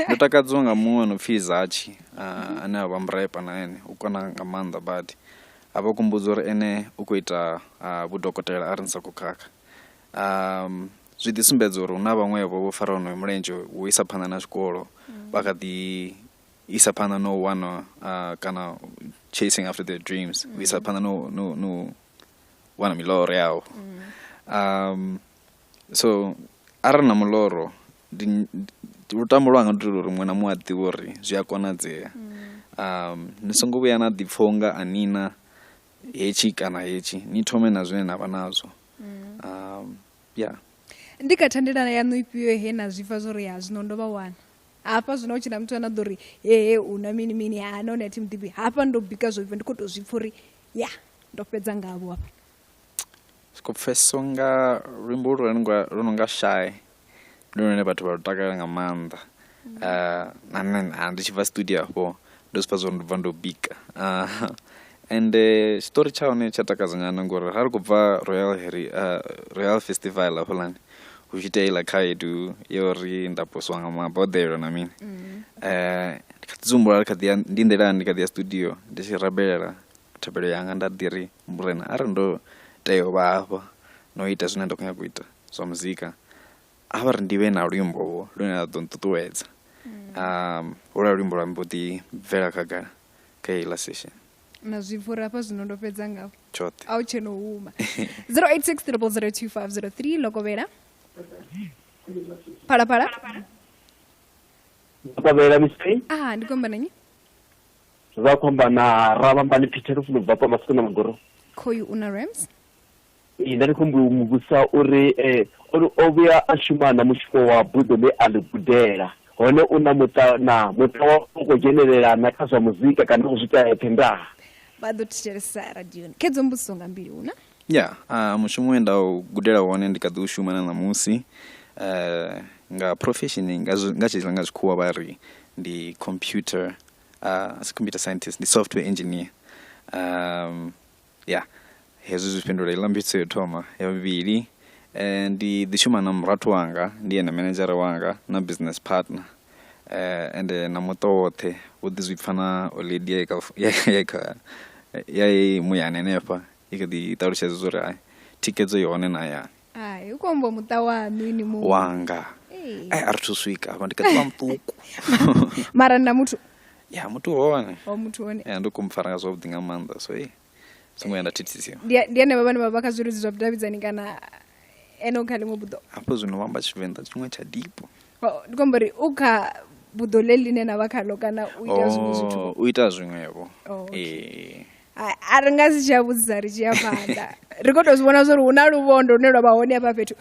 [SPEAKER 3] Ndo takadziwa nga muṅwe no pfhi Zachi ane a vha murepa na ene u kona nga maanḓa badi, a vha kumbudza uri ene u khou ita vhudokotela a ri ni sa khou khakha. Zwi ḓi sumbedza uri hu na vhaṅwevho vho fara honoyo mulenzhe wo isa phanḓa na zwikolo, vha kha ḓi isa phanḓa no wana kana chasing after their dreams, u isa phanḓa no no no wana miloro yavho. So arali na muloro ndi lutamo lwanga ndi uri muṅwe na muṅwe a ḓivhe uri zwi a konadzea. Ni songo vhuya na ḓi pfha unga a nina hetshi kana hetshi, ni thome na zwine na vha nazwo. Yeah.
[SPEAKER 2] Ndi kha thandelano yaṋu ifhio he na zwi pfa zwo ri ya zwino ndo vha wana hafha zwino hu tshi na muthu ane a ḓo ri hehe u na mini mini ha nahone a thi muḓivhi, hafha ndo bika zwo vhibva ndi khou tou zwi pfa uri ya ndo fhedza ngavho hafha.
[SPEAKER 3] Siko pfesesa unga luimbo lu no nga shy ndi lune vhathu vha lu takalela nga maanḓa. Na nṋe ndi tshi bva studio hafho ndo zwi pfha zwa uri ndo bva ndo bika. Ende tshiṱori tsha hone tsha takadza nyana ngori ra ri khou bva Royal Harry Royal Festival hafhaḽani hu tshi itea iḽa khaedu ya uri nda poswa nga maboḓelo na mini. Ndi kha ḓi humbula kha ḓi ya ndi nḓilani ndi kha ḓi ya studio ndi tshi rabelela thabelo yanga nda ḓi ri murena arali ndo tea u vha hafha no ita zwine nda khou nyanga u ita zwa muzika a vha ri ndi vhe na luimbo vho lune lwa ḓo nṱuṱuwedza. Holuya luimbo lwa mbo ḓi bvela khagala kha heiḽa session.
[SPEAKER 2] Na zwi pfa uri hafha zwino ndo fhedza ngafho
[SPEAKER 3] tshoṱhe
[SPEAKER 2] a u tshena u huma. 086 0002503 lokovhela phalaphala.
[SPEAKER 10] Lokovhela Miss.
[SPEAKER 2] Ah, ndi khou amba na nnyi?
[SPEAKER 10] Vha khou amba na Ravhambani Peter Lufuno bva kwa Masiko na Magoro.
[SPEAKER 2] Khoyu una Rams.
[SPEAKER 10] Ee, nda ndi khou mu vhudzisa uri o vhuya a shuma na mushumo wa buḓo ḽe a ḽi gudela, hone u na muṱa na muṱa wa u khou dzhenelela na kha zwa muzika kana u zwi ita eṱhe ndaa?
[SPEAKER 2] Vha ḓo thetshelesa radioni. Khedzo mbudziso nga mbili una.
[SPEAKER 3] Ya, mushumo we nda u gudela wone ndi kha ḓi u shuma na ṋamusi. Nga profession nga nga tshi nga tshikhuwa vha ri ndi computer si computer scientist, ndi software engineer. Ya hezwi zwi fhindula iḽa mbudziso yo thoma. Ya vhuvhili ndi ḓi shuma na murathu wanga, ndi ene manager wanga na business partner, ende na muṱa woṱhe vho ḓi zwi pfha na lady ya kha ya muyani hanefha i kha ḓi ṱalutshedza zwa uri hai thikhedzo i hone na hayani.
[SPEAKER 2] Hai, hu khou ambiwa muṱa waṋu ini muṋe.
[SPEAKER 3] Wanga. Ai a ri thu swika hafha ndi kha ḓi vha muṱuku.
[SPEAKER 2] Mara na muthu.
[SPEAKER 3] Ya muthu hone.
[SPEAKER 2] O muthu hone.
[SPEAKER 3] Ya ndo kumfara nga zwavhuḓi nga maanḓa so eh songo ya nda thithisiwa.
[SPEAKER 2] Ndi henevha vhane vha vha kha zwileludzi zwa vhudavhidzani kana ene u kha ḽiṅwe buḓo?
[SPEAKER 3] Hafho zwino vha amba Tshivenḓa tshiṅwe tsha deep.
[SPEAKER 2] Ndi khou amba uri u kha buḓo ḽe ḽine na vha khaḽo kana u ita zwiṅwe zwithu?
[SPEAKER 3] Oh, u ita zwiṅwevho.
[SPEAKER 2] Oh, okay.
[SPEAKER 3] Eh.
[SPEAKER 2] A ri nga si tsha vhudzisa ri tshi ya phanḓa. Ri khou tou zwi vhona zwa uri hu na luvhondo lune lwa vha hone hafha fhethu.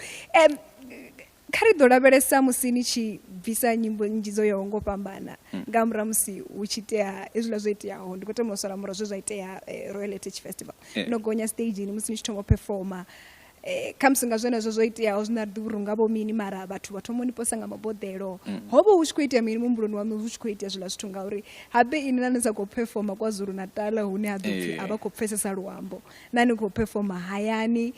[SPEAKER 2] Kha ri ḓo lavhelesa musi ni tshi bvisa nyimbo nnzhi dzo yaho ngo fhambana nga murahu musi hu tshi itea hezwiḽa zwo iteaho. Ndi khou tama u sala murahu zwe zwa itea Royal Heritage Festival. No gonya stagini musi ni tshi thoma u performer. Khamusi nga zwenezwo zwo iteaho zwine a ri ḓivhi uri hu nga vho mini, mara vhathu vha thoma u ni posa nga maboḓelo. Ho vha hu tshi khou itea mini muhumbuloni waṋu hu tshi khou itea zwiḽa zwithu, ngauri habe ini na ni sa khou performer KwaZulu Natal hune ha ḓo pfhi a vha khou pfesesa luambo, na ni khou performer hayani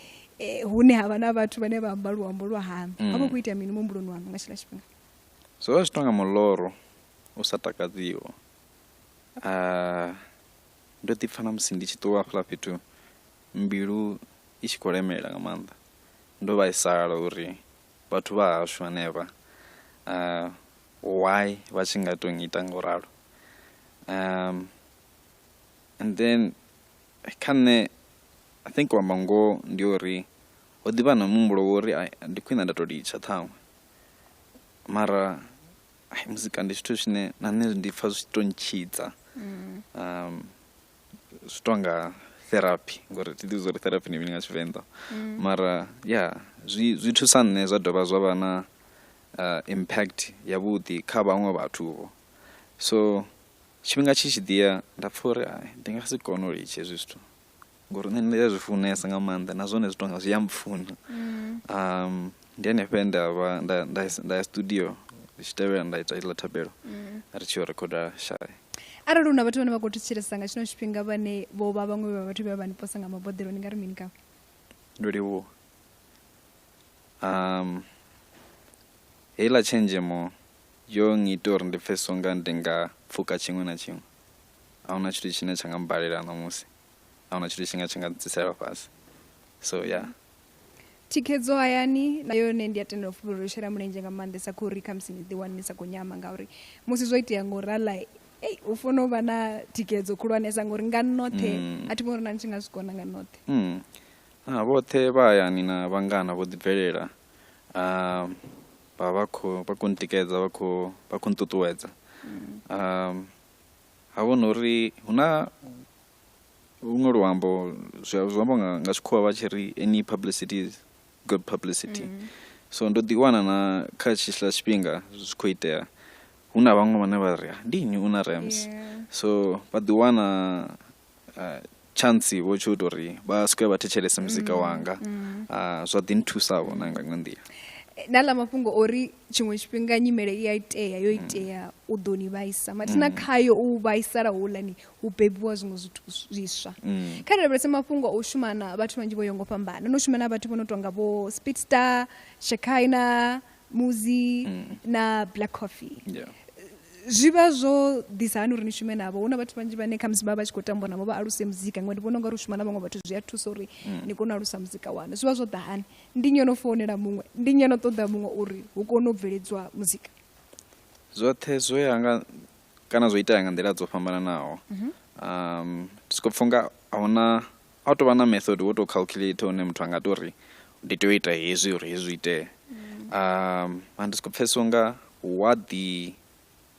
[SPEAKER 2] hune ha vha na vhathu vhane vha amba luambo lwa haṋu. Ho vha hu khou itea mini muhumbuloni waṋu nga tshiḽa tshifhinga?
[SPEAKER 3] Zwo vha zwi tonga muloro u sa takadziho. Ndo ḓi pfha na musi ndi tshi ṱuwa hafhaḽa fhethu mbilu i tshi khou lemela nga maanḓa. Ndo vhaisala uri vhathu vha hashu hanevha why vha tshi nga tou ngita ngo ralo. And then kha nṋe I think u amba ngoho ndi uri ho ḓivha na muhumbulo wa uri ndi khwine nda tou litsha ṱhaṅwe, mara muzika ndi zwithu zwine na nṋe ndi pfha zwi tshi to ntshidza. Zwi tonga therapy ngori thi ḓivhi uri therapy ndi mini nga Tshivenḓa, mara ya zwi zwi thusa nṋe zwa dovha zwa vha na impact ya vhuḓi kha vhaṅwe vhathu vho. So tshifhinga tshi tshi ḓiya nda pfha uri ndi nga si kone u litsha hezwi zwithu ngori nṋe ndi a zwi funesa nga maanḓa na zwone zwi tonga zwi a mpfuna. Ndi hanefha he nda vha nda ya studio ndi tshi tevhela nda ita iḽa thabelo ri tshi yo rekhoda Shy.
[SPEAKER 2] Arali hu na vhathu vhane vha khou thetshelesa nga tshino tshifhinga vhane vho vha vhaṅwe vha vhathu vhe vha ni posa nga maboḓelo, ni nga ri mini khavho?
[SPEAKER 3] Ndo livhuwa. Heiḽa tshenzhemo yo ngita uri ndi pfesese unga ndi nga pfuka tshiṅwe na tshiṅwe. Ahuna tshithu tshine tsha nga mbalela ṋamusi, ahuna tshithu tshine tsha nga ntsisela fhasi. So yeah.
[SPEAKER 2] Thikhedzo hayani na yone ndi a tenda u fulufhela shela mulenzhe nga maanḓesa kha uri khamusi ni ḓiwane ni sa khou nyama, ngauri musi zwo itea ngo rala ei u funa u vha na thikhedzo khulwanesa, ngori nga noṱhe a thi vhoni uri na ni tshi nga zwi kona nga noṱhe.
[SPEAKER 3] Vhoṱhe vha hayani na vhangana vho ḓi bvelela, vha khou ntikedza, vha khou nṱuṱuwedza. Ha vhona uri hu na luṅwe luambo, zwi amba nga tshikhuwa vha tshi ri any publicity is good publicity. So ndo ḓi wana na kha tshiḽa tshifhinga zwi khou itea hu na vhaṅwe vhane vha ri ndi nnyi una Rams. So vha ḓi wana chance vho tsho ita uri vha swike vha thetshelese muzika wanga. Zwa ḓi nthusa vho na nga iṅwe nḓila.
[SPEAKER 2] Na ḽa mafhungo ori tshiṅwe tshifhinga nyimele i a itea, yo itea u ḓo ni vhaisa, mathina khayo u vhaisala houḽani hu bebiwa zwiṅwe zwithu zwiswa. Kha ri lavhelese mafhungo a u shuma na vhathu vhanzhi vho yongo fhambana. No shuma na vhathu vho no tonga vho Speedstar, Shekhinah, Muzi na Black Coffee. Zwi vha zwo ḓisa hani uri ni shume navho? Hu na vhathu vhanzhi vhane khamusi vha vha tshi khou tamba navho vha aluse muzika, ngori ndi vhona ungari u shuma na vhaṅwe vhathu zwi a thusa uri ni kone u alusa muzika waṋu. Zwi vha zwo ḓa hani? Ndi nnyi ono founela muṅwe? Ndi nnyi ono ṱoḓa muṅwe uri hu kone u bveledzwa muzika?
[SPEAKER 3] Zwoṱhe zwo ya nga kana zwo itea nga nḓila dzo fhambananaho. Ndi soko pfha unga ahuna, a hu tovha na method wo to calculate une muthu anga tori ndi tea u ita hezwi uri hezwi zwi itee. Ndi soko pfhesesa unga wa ḓi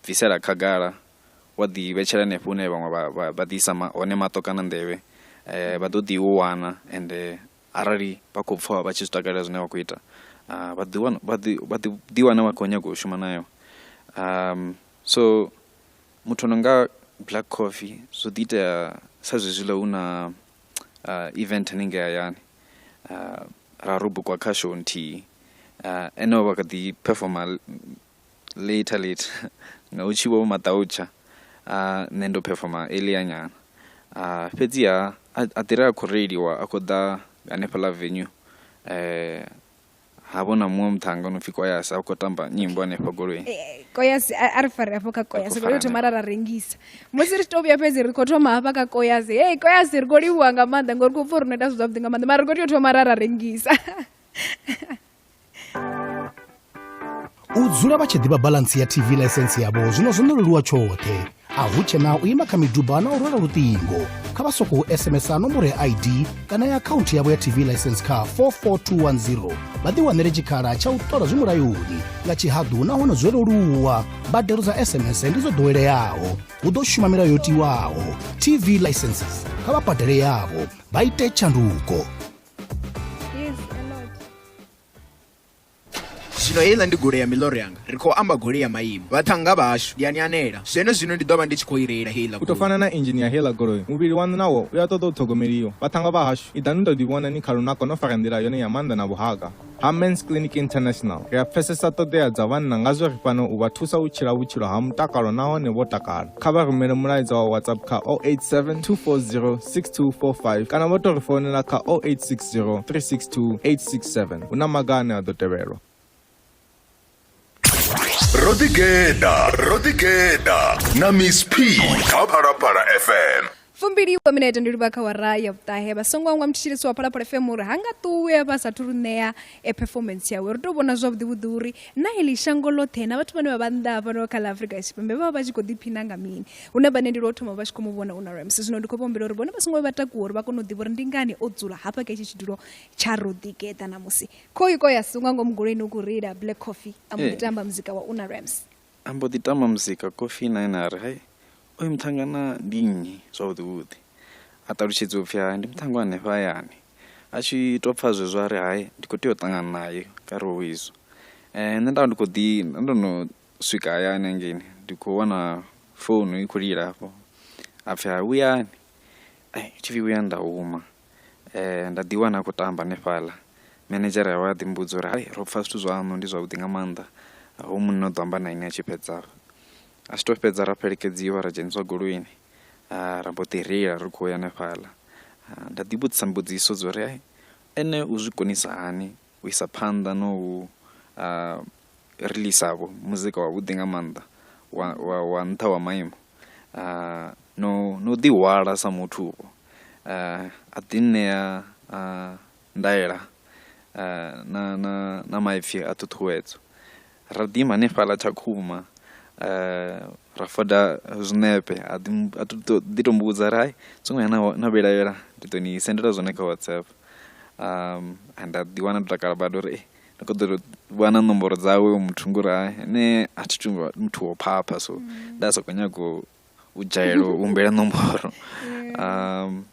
[SPEAKER 3] bvisela khagala, wa ḓi vhetshela hanefho hune vhaṅwe vha ḓi isa hone maṱo kana nḓevhe, vha ḓo ḓi u wana. Ende arali vha khou pfha vha tshi zwi takalela zwine vha khou ita, vha ḓi wana, vha ḓi, vha ḓi ḓiwana vha khou nyaga u shuma nayo. So muthu no nga Black Coffee zwo ḓi itea sa zwezwiḽa hu na event haningei hayani, ra ro bukwa kha show nthihi, ene o vha kha ḓi performa later later nga hu tshi vho maḓautsha, nṋe ndo performa earlier nyana. Fhedziha a ḓi ri a khou reiliwa a khou ḓa hanefhaḽa venue, ha vho na muṅwe muṱhannga no pfi Koyasi a khou tamba nyimbo hanefha goloini.
[SPEAKER 2] Koyasi a ri fare hafho kha Koyasi, ri thoma ra rengisa. Musi ri tshi to vhuya fhedzi ri khou thoma hafha kha Koyasi. Hey Koyasi, ri khou livhuwa nga maanḓa ngori khou pfha uri no ita zwithu zwavhuḓi nga maanḓa, mara ri khou tea u thoma ra rengisa.
[SPEAKER 6] U dzula vha tshi ḓivha balance ya TV license yavho zwino zwo no leluwa tshoṱhe. A hu tshena u ima kha miduba na u rwela luṱingo. Kha vha sokou SMS nomboro ya ID kana ya akhaunthu yavho ya TV license kha 44210 vha ḓiwanele tshikhala tsha u ṱola zwi mulayoni nga tshihaḓu nahone zwo leluwa. Mbadelo dza SMS ndi dzo ḓoweleaho, hu ḓo shuma milayo yo tiwaho. TV licenses kha vha badele yavho vha ite tshanduko.
[SPEAKER 2] Yes, a lot.
[SPEAKER 4] Zwino heiḽa ndi goloi ya miḽoro yanga. Ri khou amba goloi ya maimo. Vhaṱhannga vhashu, ndi a ni anela. Zwenezwino ndi ḓo vha ndi tshi khou i reila heiḽa
[SPEAKER 5] U tou
[SPEAKER 4] goloi.
[SPEAKER 5] fana na inzhini ya heiḽa goloi, muvhili waṋu nawo u a ṱoḓa u ṱhogomeliwa. Vhaṱhannga vha hashu, iḓani ni tou ḓivhona ni kha lunako no fara nḓila yone ya maanḓa na vhuhaka. Ha Men's Clinic International, ri a pfesesa ṱhoḓea dza vhanna ngazwo ri fhano u vha thusa u tshila vhutshilo ha mutakalo nahone vho takala. Kha vha rumele mulaedza wa WhatsApp kha 087 240 6245 kana vha tou ri founela kha 0860 362 867. Hu na maga ane a ḓo tevhelwa.
[SPEAKER 1] Ro ḓigeḓa na Miss P kha Phalaphala FM.
[SPEAKER 2] 20 wa minete ndi livha kha wara ya vhuṱahe. Vha songo hangwa muthetshelesi wa Phalaphala FM uri ha nga ṱuwi vha sathu ri ṋea e performance yawe. Ri tou vhona zwavhuḓi vhuḓi uri na heḽi shango ḽoṱhe na vhathu vhane vha vha nnḓa hafhano kha ḽa Afrika Tshipembe vha vha vha tshi khou ḓiphina nga mini. Hu na vhane ndi lwo thoma vha tshi khou mu vhona una Rams. Zwino ndi khou vha humbela uri vhone vha songo vha takuwa uri vha kone u ḓivha uri ndi ngani o dzula hafha kha itshi tshidulo tsha ro ḓigeḓa ṋamusi. Khoyu ko ya sungwa ngomu goloini u khou reila Black Coffee a mbo ḓi tamba muzika wa Una Rams.
[SPEAKER 3] A mbo ḓi tamba muzika Coffee na ene a ri hai oyu muṱhangana ndi nnyi zwavhuḓi vhuḓi. A ṱalutshedziwa upfhi hai ndi muṱhannga wa hanefha hayani. A tshi tou pfha zwezwo a ri hai ndi khou tea u ṱangana naye kha ri izwo. Nṋe nda ndi khou ḓi ndo no swika hayani hangeini ndi khou wana founu i khou lila hafho hapfhi hai vhuyani, tshi pfhi vhuyani nda huma nda ḓi wana a khou tamba hanefhaḽa. Manedzhara yawe a ḓi mmbudza uri hai ro pfha zwithu zwaṋu ndi zwavhuḓi nga maanḓa hoyu munna u ḓo amba na ini a tshi fhedza hafha. A tshi tou fhedza ra fhelekedziwa ra dzheniswa goloini ra mbo ḓi reila ri khou ya hanefhaḽa. Nda ḓi vhudzisa mbudziso dza uri ene u zwi konisa hani u isa phanḓa no u release vho muzika wavhuḓi nga maanḓa wa wa wa nṱha wa maimo no no ḓi hwala sa muthu vho a ḓi ṋea ndaela. na na na maipfi a ṱhuṱhuwedzo. Ra ḓi ima hanefhaḽa Tshakhuma ra foda zwinepe a ḓi a ḓi to mbudza uri hai songo ya na vhilahela ndi ḓo ni sendela zwone kha WhatsApp. Nda ḓi wana ndo takala badi uri ndi khou ḓo vha na nomboro dzawe hoyu muthu ngori hai nṋe a thi tu vha muthu wa u phapha so nda sa khou nyaga u dzhaela u humbela nomboro.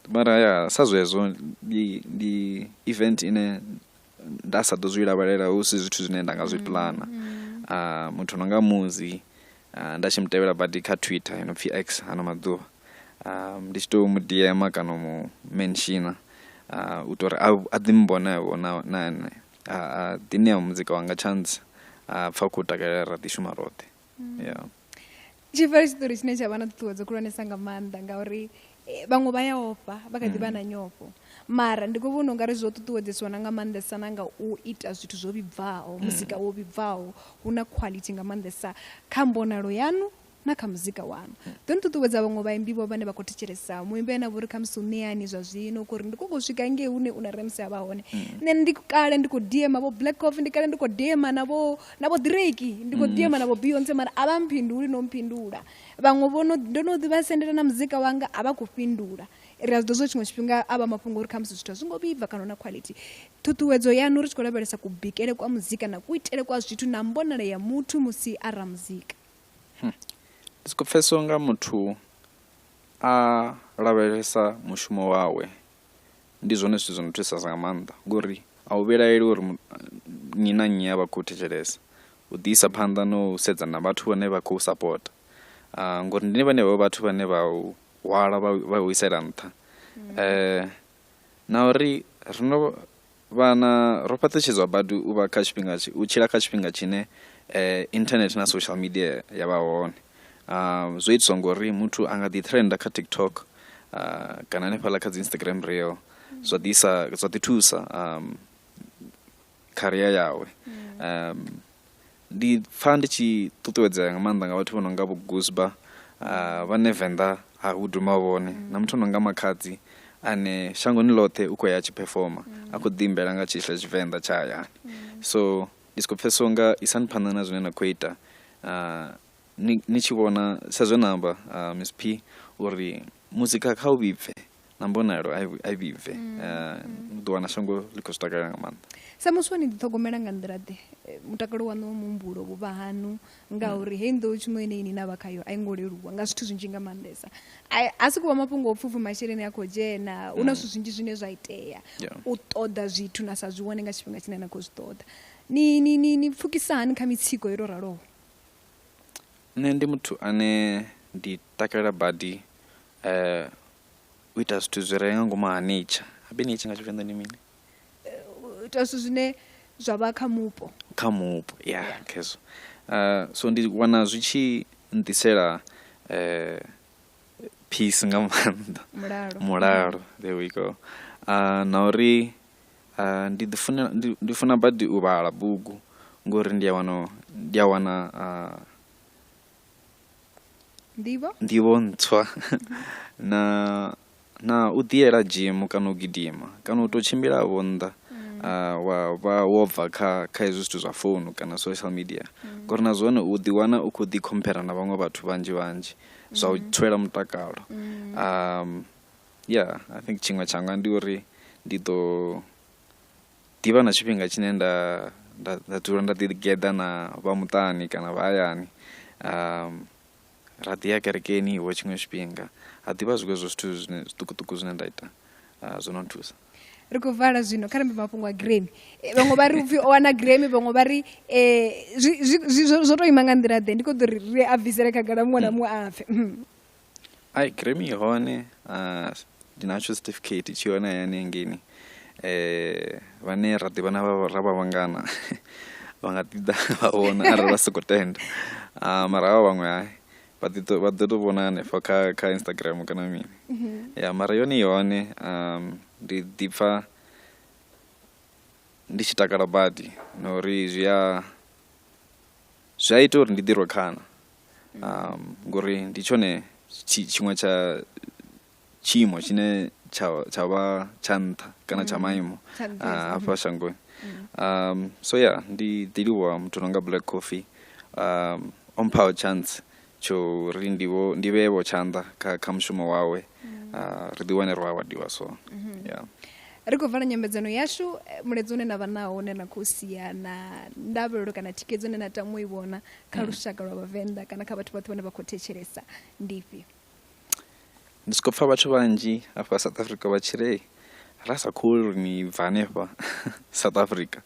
[SPEAKER 3] Mara ya sa zwezwo ndi event ine nda sa ḓo zwi lavhelela hu si zwithu zwine nda nga zwi puḽana. Muthu no nga Muzi nda tshi mutevhela badi kha Twitter yo no pfhi X hano maḓuvha ndi tshi to mu DM kana u mu mention u ita uri a ḓi mmbone vho na nṋe a ḓi ṋea muzika wanga chance a pfha khou takalela ra ḓi shuma roṱhe yeah.
[SPEAKER 2] Tshi fara tshiṱori tshine tsha vha na ṱhuṱhuwedzo khulwanesa nga maanḓa ngauri vhaṅwe vha ya ofha vha kha ḓi vha na nyofho mara ndi khou vhona ungari zwo ṱuṱuwedzesiwa na nga maanḓesa na nga u ita zwithu zwo vhibvaho muzika wo vhibvaho hu na quality nga maanḓesa kha mbonalo yanu na kha muzika waṋu. Ḓo ni ṱuṱuwedza vhaṅwe vhaimbi vho vhane vha khou thetshelesa muimbi ane a vha uri khamusi u ṋeani zwa zwino khori ndi khou swika ngei hune u na Ramsey a vha hone. Nṋe ndi kale ndi khou DM vho Black Coffee, ndi kale ndi khou DM na vho na vho Drake, ndi khou DM na vho Beyonce mara a vha mphinduli no mphindula. Vhaṅwe vho no ndo no ḓi vha sendela na muzika wanga a vha khou fhindula. Ri a zwi ḓivha zwa tshiṅwe tshifhinga a vha mafhungo uri khamusi zwithu a zwi ngo vhibva kana hu na quality. Ṱhuṱhuwedzo yaṋu ri tshi khou lavhelesa kubikele kwa muzika na kuitele kwa zwithu na mbonalo ya muthu musi a ramuzika.
[SPEAKER 3] Ndi soko pfesesa unga muthu a lavhelesa mushumo wawe ndi zwone zwithu zwo no thusesa nga maanḓa ngori a u vhilaheli uri nnyi na nnyi a vha khou thetshelesa u ḓi isa phanḓa no u sedza na vhathu vhane vha khou sapota ngori ndi vhane vha vhathu vhane vha u hwala vha u isela nṱha na uri ri no Vhana ro fhaṱutshedzwa badi u vha kha tshifhinga u tshila kha tshifhinga tshine internet na social media ya vha hone. Zwo itiswa ngori muthu a nga ḓi trenda kha TikTok kana hanefhaḽa kha dzi Instagram reel zwa ḓisa zwa ḓi thusa career yawe. Ndi pfha ndi tshi ṱuṱuwedzea nga maanḓa nga vhathu vho no nga vho Gusba vhane Venḓa ha hu duma vhone na muthu no nga Makhadzi ane shangoni ḽoṱhe u khou ya a tshi performer a khou ḓi imbela nga tshiḽa Tshivenḓa tsha hayani. So ndi soko pfhesesa unga isani phanḓa na zwine na khou ita ni tshi vhona sa zwe na amba Miss P uri muzika kha u vhibve na mbonalo a i vhibve u ḓo wana shango ḽi khou zwi takalela nga maanḓa.
[SPEAKER 2] Sa muswa ni ḓiṱhogomela nga nḓila ḓe mutakalo waṋu wa muhumbulo vhuvha haṋu ngauri heyi nḓowetshumo ine ini na vha khayo a i ngo leluwa nga zwithu zwinzhi nga maanḓesa a si khou vha mafhungo o pfhi masheleni a khou dzhena hu na zwithu zwinzhi zwine zwa itea u ṱoḓa zwithu na sa zwi wane nga tshifhinga tshine na khou zwi ṱoḓa ni ni ni ni pfukisa hani kha mitsiko yo tou raloho?
[SPEAKER 3] Nṋe ndi muthu ane ndi takalela badi u ita zwithu zwi re nga ngomu ha nature habe nature nga tshivenḓa ndi mini
[SPEAKER 2] u ita zwithu zwine zwa vha kha mupo
[SPEAKER 3] kha mupo ya yeah, khezwo so ndi wana zwi tshi nḓisela peace nga maanḓa
[SPEAKER 2] mulalo
[SPEAKER 3] mulalo there we go na uri ndi ḓi funa ndi funa badi u vhala bugu ngori ndi a wana ndi a wana
[SPEAKER 2] nḓivho
[SPEAKER 3] nḓivho ntswa na na u ḓiyela gym kana u gidima kana u tou tshimbila vho nnḓa wa vha wo bva kha kha hezwi zwithu zwa founu kana social media ngori na zwone u ḓi wana u khou ḓi compare na vhaṅwe vhathu vhanzhi vhanzhi zwa u tswela mutakalo. Yeah I think tshiṅwe tshanga ndi uri ndi ḓo ḓivha na tshifhinga tshine nda nda nda dzula nda ḓi geḓa na vha muṱani kana vha hayani ra ḓi ya kerekeni vho tshiṅwe tshifhinga ha ḓivha zwiṅwe zwa zwithu zwine zwiṱukuṱuku zwine nda ita zwo no nthusa.
[SPEAKER 2] Ri khou vala zwino kha ri ambe mafhungo a Grammy vhaṅwe vha ri upfhi o wana Grammy vhaṅwe vha ri zwo to ima nga nḓila ḓe ndi khou ḓo ri ri a bvisele khagala muṅwe na muṅwe a pfhe.
[SPEAKER 3] Ai Grammy i hone ndi natsho certificate tshi hone hayani hangeini vhane ra ḓivhana ra vha vhangana vha nga ḓi ḓa vha vhona arali vha soko tenda mara havha vhaṅwe hai vha ḓi vha ḓo to vhona hanefha kha kha Instagram kana mini ya mara yone i hone ndi ḓi pfha ndi tshi takala badi na uri zwi a zwi a ita uri ndi ḓi rwe khana ngori ndi tshone tshiṅwe tsha tshiimo tshine tsha tsha vha tsha nṱha kana tsha maimo
[SPEAKER 2] Tsha nṱhesa,
[SPEAKER 3] hafha shangoni. So yeah, ndi ḓi livhuwa muthu no nga Black Coffee o mphaho chance tsho ri ndi vho ndi vhee vho tshanḓa kha kha mushumo wawe, ri ḓi wane ro awadiwa so yeah.
[SPEAKER 2] Ri khou vala nyambedzano yashu, mulaedza une na vha nawo une na khou sia na ndavhelelo kana thikhedzo ine na tama u i vhona kha lushaka lwa vhavenḓa kana kha vhathu vhoṱhe vhane vha khou thetshelesa ndi ifhio?
[SPEAKER 3] Ndi soko pfha vhathu vhanzhi hafha South Africa vha tshi ri ra sa khou uri ni bva hanefha South Africa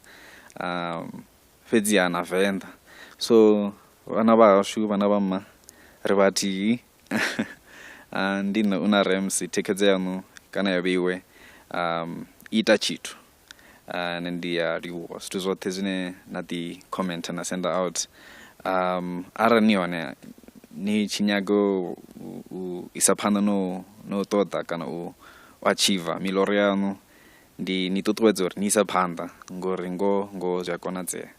[SPEAKER 3] fhedziha na Venḓa so vhana vha hashu vhana vha mma ri vhathihi. Ndi nṋe u na Rams thikhedzo yaṋu kana ya vheiwe ita tshithu nṋe ndi a livhuwa zwithu zwoṱhe zwine na ḓi comment na senda out. Arali ni hone ni tshi nyaga u isa phanḓa no no ṱoḓa kana u achiever miloro yaṋu ndi ni ṱuṱuwedza uri ni isa phanḓa ngori ngoho ngoho zwi a konadzea.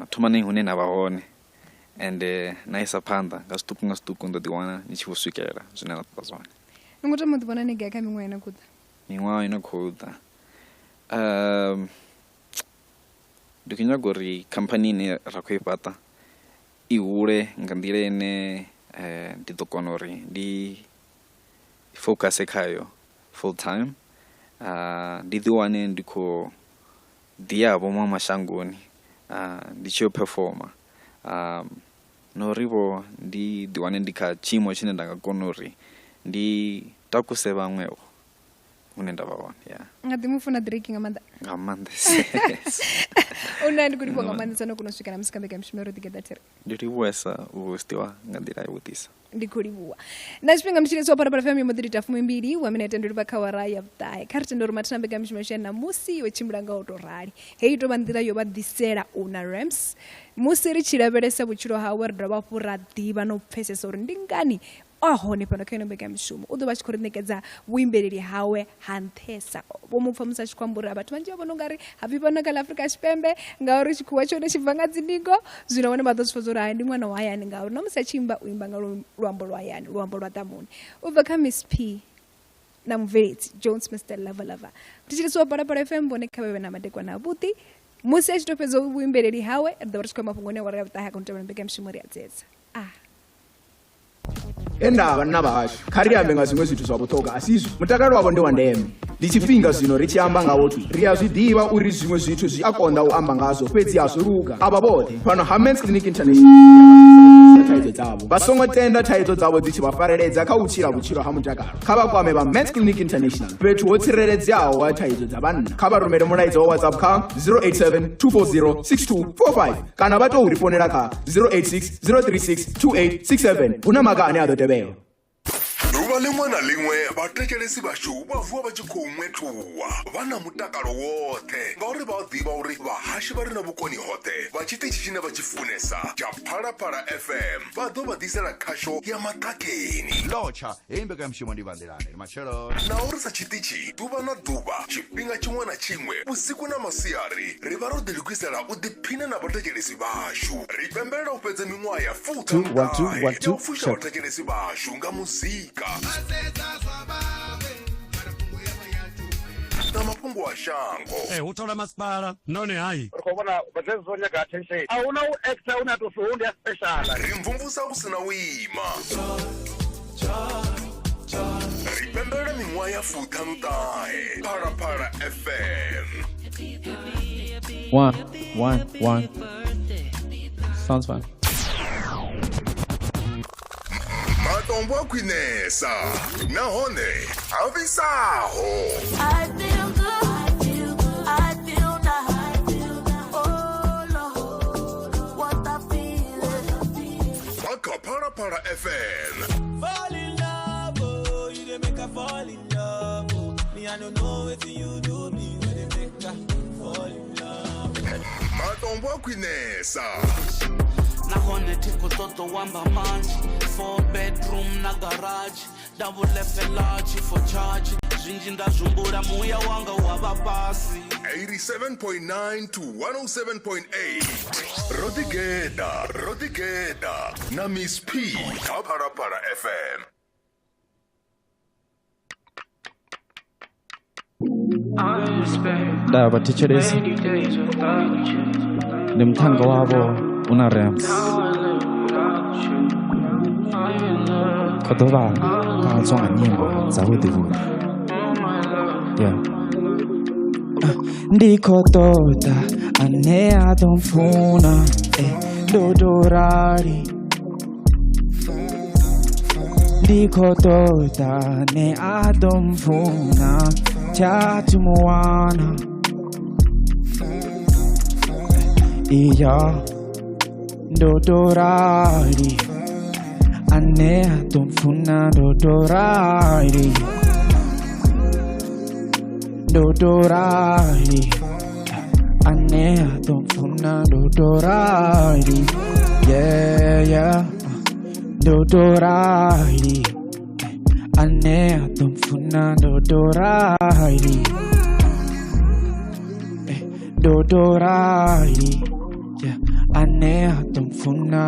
[SPEAKER 3] Thomani hune na vha hone ende na isa phanḓa nga zwiṱuku nga zwiṱuku ni ḓo ḓi wana ni tshi vho swikelela zwine na ṱoḓa zwone.
[SPEAKER 2] Ni khou tama u ḓi vhona ni gai kha miṅwaha ine khou ḓa?
[SPEAKER 3] Miṅwaha ino khou ḓa ndi khou nyaga uri khamphani ine ra khou i fhaṱa i hule nga nḓila ine ndi ḓo kona uri ndi focus khayo full time, ndi ḓi wane ndi khou ḓi ya vho maṅwe mashangoni ndi tshi yo performer, na uri vho ndi ḓi wane ndi kha tshiimo tshine nda nga kona uri ndi takuse vhaṅwevho hune nda vha hone ya.
[SPEAKER 2] Nga ḓi mufuna Drake nga maanḓa.
[SPEAKER 3] Nga maanḓesa.
[SPEAKER 2] Una ndi khou livhuwa nga maanḓesa no kona u swika na musi kha mbekanyamushumo ya Ro Ḓigeḓa Thiri.
[SPEAKER 3] Ndi livhuwesa u hostiwa nga nḓila ya vhuḓisa.
[SPEAKER 2] Ndi khou livhuwa na tshifhinga mutshilisi wa Phalaphala FM yo mbo ḓi ita 20 wa minete ndo livha kha awara ya 9. Kha ri tende uri mathina mbekanyamushumo yashu ya ṋamusi yo tshimbila nga u tou rali. Heyi tou vha nḓila yo vha ḓisela u na Rams. Musi ri tshi lavhelesa vhutshilo hawe ri dovha hafhu ra ḓivha na u pfesesa uri ndi ngani a hone fhano kha ino mbekanyamushumo. U ḓo vha a tshi khou ri ṋekedza vhuimbeleli hawe ha nṱhesa. Vho mu pfa musi a tshi khou amba uri vhathu vhanzhi vha vhona ungari ha bvi fhano kha ḽa Afrika Tshipembe ngauri tshikhuwa tshone tshi bva nga dziningo. Zwino vhone vha ḓo zwi pfa uri hai ndi ṅwana wa hayani ngauri na musi a tshi imba u imba nga luambo lwa hayani, luambo lwa ḓamuni. U bva kha Miss P na mubveledzi Jones Mr Lover Lover. Thetshelesi wa Phalaphala FM vhone kha vha vhe na madekwana avhuḓi. Musi a tshi tou fhedza vhuimbeleli hawe ri ḓo vha ri tshi khou ya mafhungoni a awara ya 9 a kona u tevhela mbekanyamushumo ri a dzedza.
[SPEAKER 4] He nda vhanna vhashu kha ri ambe nga zwiṅwe zwithu zwa vhuṱhogwa a si izwi mutakalo wavho ndi wa ndeme. Ndi tshifhinga zwino ri tshi amba ngawo thwi. Ri a zwi ḓivha uri zwiṅwe zwithu zwi a konḓa u amba ngazwo fhedzi a zwo luga. Avha vhoṱhe fhano ha Men's Clinic International thaidzo dzavho. Vha songo tenda thaidzo dzavho dzi tshi vha fareledza kha u tshila vhutshilo ha mutakalo. Kha vha kwame vha Men's Clinic International, fhethu ho tsireledzeaho ha thaidzo dza vhanna. Kha vha rumele mulaedza wa WhatsApp kha 087 240 6245 kana vha tou ri founela kha 086 036 2867. Hu na maga ane a ḓo tevhelwa.
[SPEAKER 1] Ḓuvha ḽiṅwe na ḽiṅwe vhathetshelesi vhashu vha vuwa vha tshi khou ṅwethuwa vha na mutakalo woṱhe ngauri vha a ḓivha uri vhahashi vha re na vhukoni hoṱhe vha tshiṱitshi tshine vha tshi funesa tsha Phalaphala FM vha ḓo vha ḓisela khasho ya maṱhakheni.
[SPEAKER 11] Lotsha, heyi mbekanyamushumo ndi vhanḓilani. Ndi matshelo.
[SPEAKER 1] Na uri sa tshiṱitshi ḓuvha na ḓuvha, tshifhinga tshiṅwe na tshiṅwe, vhusiku na masiari, ri vha ro ḓilugisela u ḓiphina na vhathetshelesi vhashu. Ri pembelela u fhedza miṅwaha ya
[SPEAKER 12] Two, one, two,
[SPEAKER 1] fuṱhanuṱahe
[SPEAKER 12] one,
[SPEAKER 1] ya
[SPEAKER 12] two,
[SPEAKER 1] u fusha
[SPEAKER 12] check.
[SPEAKER 1] vhathetshelesi vhashu nga muzika na mafhungo a shango.
[SPEAKER 13] Ee, hu thola masipala nahone hai.
[SPEAKER 14] Ri khou vhona zwezwi zwo nyaga attention. A huna u actor une a tou pfi hoyu ndi a special.
[SPEAKER 1] Ri mvumvusa hu si na u ima. Ri pembelela miṅwaha ya fuṱhanuṱahe. Phalaphala FM.
[SPEAKER 5] 1, 1, 1. Sounds fine.
[SPEAKER 1] Matombo a khwinesa nahone a fhisaho.
[SPEAKER 8] I feel good. I feel nice. Oh Lord, what a feeling.
[SPEAKER 1] Vha kha Phalaphala FM.
[SPEAKER 15] Fall in love, oh, you dey make I fall in love, oh. Me, I don't know what you do me when they make I fall in love.
[SPEAKER 1] Matombo a khwinesa.
[SPEAKER 16] Nahone thi khou ṱoḓa u amba manzhi, 4 bedroom na garage, nda vhulefhela tshifo charge, zwinzhi nda zwihumbula muya wanga wa vha fhasi.
[SPEAKER 1] 87.9 to 107.8. Ro ḓigeḓa, ro ḓigeḓa na Miss P kha Phalaphala FM.
[SPEAKER 12] Nda vha thetshelesa. Ndi muthannga wavho una Rams. Kho ḓo vha ṱanzwa nga nyimbo dzavhuḓi vhuḓi. Yeah. Ndi khou ṱoḓa ane a ḓo mpfuna, ndo tou rali. Ndi khou ṱoḓa ane a ḓo mpfuna, tsha thi mu wana. Iya, ndo tou rali. Ane a ḓo mpfuna, ndo tou rali. Ndo tou rali. Ane a ḓo mpfuna, ndo tou rali. Yeah, yeah. Ndo tou rali. Ane a ḓo mpfuna, ndo tou rali. Ndo tou rali. Yeah. Ane a ḓo mpfuna.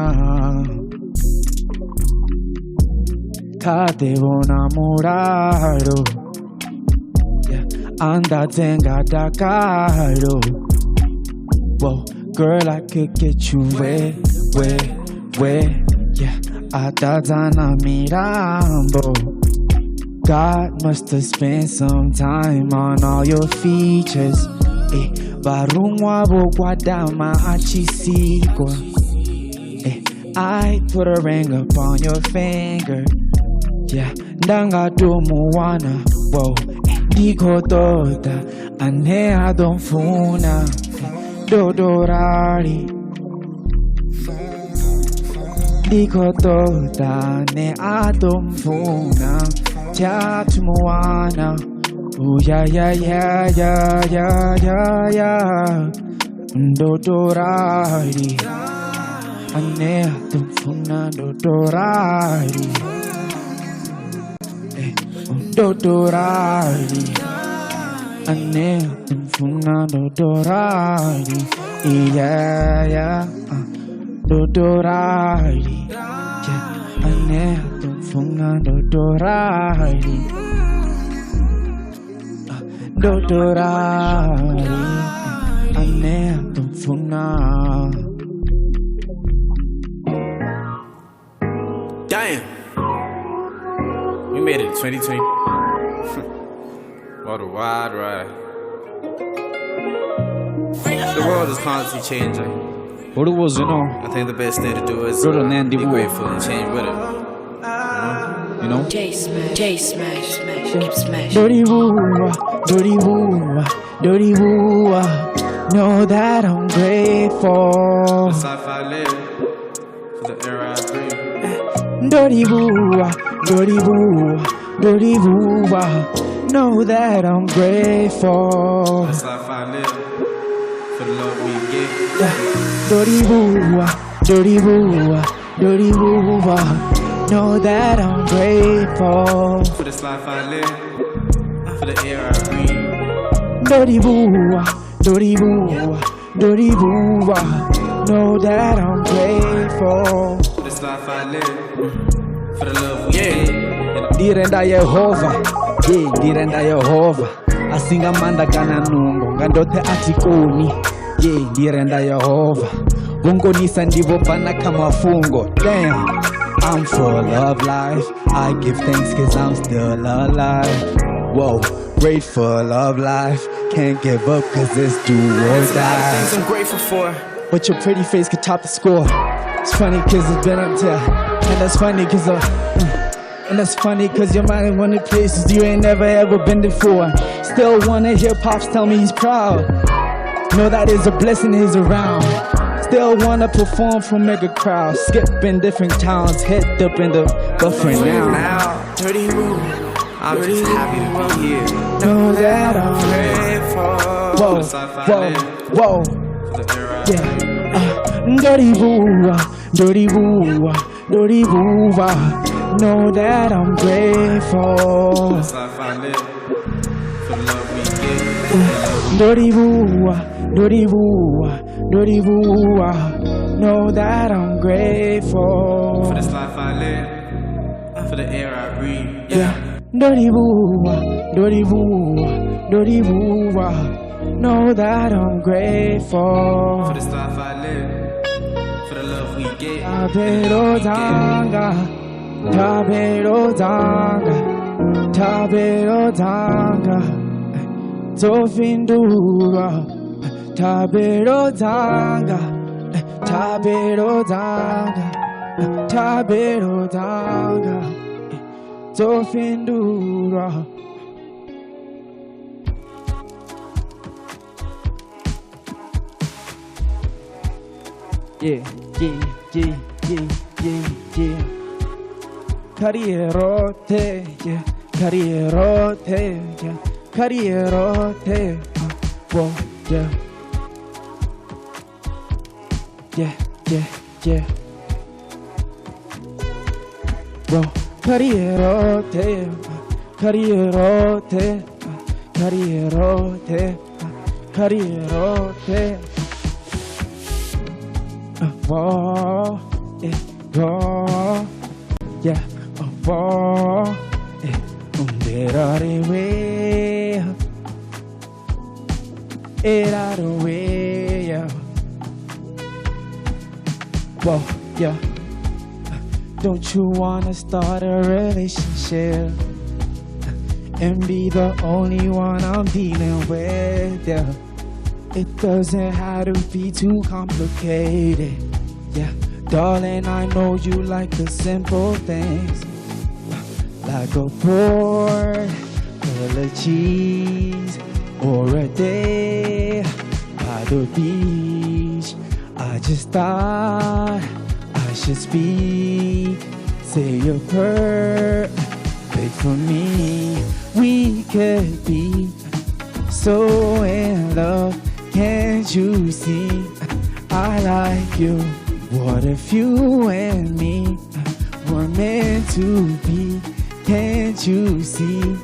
[SPEAKER 12] Kha ḓi vhona mulalo. Yeah. Anḓadze nga dakalo. Whoa, girl, I could get you wet, wet, wet. Yeah, a ḓadza na milambo. God must have spent some time on all your features. Vharuṅwa vho gwadama a tshi sikwa. I put a ring up on your finger. Yeah, nda nga tou mu wana. Whoa, ndi khou ṱoḓa ane a ḓo mpfuna. Ndo tou rali. Ndi khou ṱoḓa ane a ḓo mpfuna, tsha thi mu wana. Oh yeah, yeah, yeah, yeah, yeah, yeah, yeah. Ndo tou rali. Ane a ḓo mpfuna, ndo tou rali. Ndo tou rali. Ane a ḓo mpfuna, ndo tou rali. Yeah, yeah. Ndo tou rali. Yeah. Ane a ḓo mpfuna, ndo tou rali. Ndo tou rali. Ane a ḓo mpfuna.
[SPEAKER 17] Damn. We made it to 2020. What a wild ride. The world is constantly changing.
[SPEAKER 12] Holu zwino
[SPEAKER 17] I think the best thing to do is
[SPEAKER 12] ndo tou ṋea
[SPEAKER 17] be
[SPEAKER 12] ndivhuwo.
[SPEAKER 17] grateful and change with it.
[SPEAKER 12] You know?
[SPEAKER 18] J smash, J smash, smash, keep smash.
[SPEAKER 12] Ndo livhuwa, ndo livhuwa, ndo livhuwa. Know that I'm grateful.
[SPEAKER 17] This life I live, for the air I breathe.
[SPEAKER 12] Ndo livhuwa, ndo livhuwa, ndo livhuwa. Know that I'm grateful.
[SPEAKER 17] This life I live, for the love we get.
[SPEAKER 12] Yeah. Ndo livhuwa, ndo livhuwa, ndo livhuwa. Know that I'm grateful.
[SPEAKER 17] For this life I live, for the air I breathe.
[SPEAKER 12] Ndo livhuwa, ndo livhuwa, ndo livhuwa. Know that I'm grateful.
[SPEAKER 17] For this life I live, for the love we get.
[SPEAKER 12] Ndi renda Yehova, yeah, ndi renda Yehova. A si nga maanḓa kana nungo, nga ndoṱhe a thi koni. Yeah, ndi renda Yehova. Vho nkonisa ndi vho bva na kha mafhungo. Damn, I'm full of life. I give thanks 'cause I'm still alive. Whoa, grateful of life. Can't give up 'cause it's do or
[SPEAKER 17] There's a lot of things
[SPEAKER 12] die.
[SPEAKER 17] I'm grateful for.
[SPEAKER 12] But your pretty face could top the score. It's funny 'cause it's been up there. And that's funny 'cause and that's funny 'cause your mind in one of the places you ain't never ever been before. Still wanna hear Pops tell me he's proud. Know that is a blessing he's around. Still wanna perform for mega crowds. Skipping different towns, hit up in the but for now.
[SPEAKER 17] Dirty Woo, I'm just happy to be here.
[SPEAKER 12] Know that I'm
[SPEAKER 17] grateful.
[SPEAKER 12] Whoa, whoa, whoa. Yeah. Dirty Woo, dirty woo, dirty woo. Know that I'm grateful.
[SPEAKER 17] This life I live, for the love we get.
[SPEAKER 12] Dirty woo, dirty woo, dirty woo. Know that I'm grateful.
[SPEAKER 17] For this life I live, for the air I breathe.
[SPEAKER 12] Yeah. Dirty woo, dirty woo, Ndo livhuwa, know that I'm grateful.
[SPEAKER 17] For this life I live, for the love we get.
[SPEAKER 12] Thabelo dzanga, thabelo dzanga, thabelo dzanga, dzo fhindulwa. Thabelo dzanga, thabelo dzanga, thabelo dzanga, dzo fhindulwa. Yeah, yeah, yeah, yeah, yeah, yeah. Karierote, yeah, karierote, yeah, karierote, whoa, yeah. Yeah, yeah, yeah. Whoa, karierote, karierote, karierote, karierote. Whoa, yeah, whoa, yeah, whoa, yeah, it out of way, yeah. Whoa, yeah. Don't you wanna start a relationship and be the only one I'm dealing with, yeah. It doesn't have to be too complicated, yeah. Darling, I know you like the simple things, like a board full of cheese or a day by the beach. I just thought I should speak, say a prayer, pray for me. We could be so in love, can't you see? I like you. What if you and me were meant to be? Can't you see?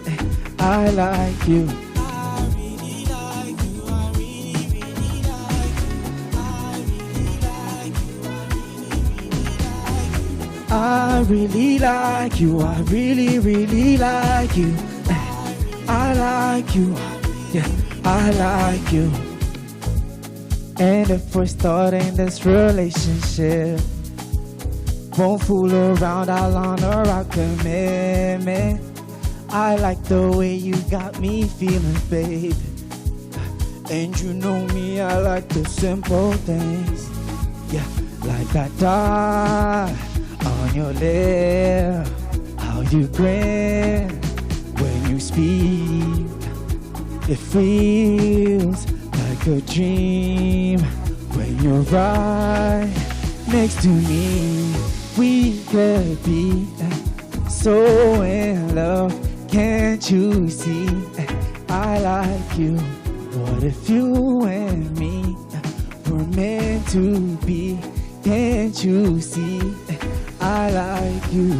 [SPEAKER 12] I like you. I really like you. I really, really like you. I like you. Yeah, I like you. And if we're starting this relationship, won't fool around, I'll honor our commitment. I like the way you got me feeling, babe. And you know me, I like the simple things. Yeah, like that dot on your lip, how you grin when you speak. It feels like a dream when you're right next to me. We could be so in love, can't you see? I like you. What if you and me were meant to be? Can't you see? I like you.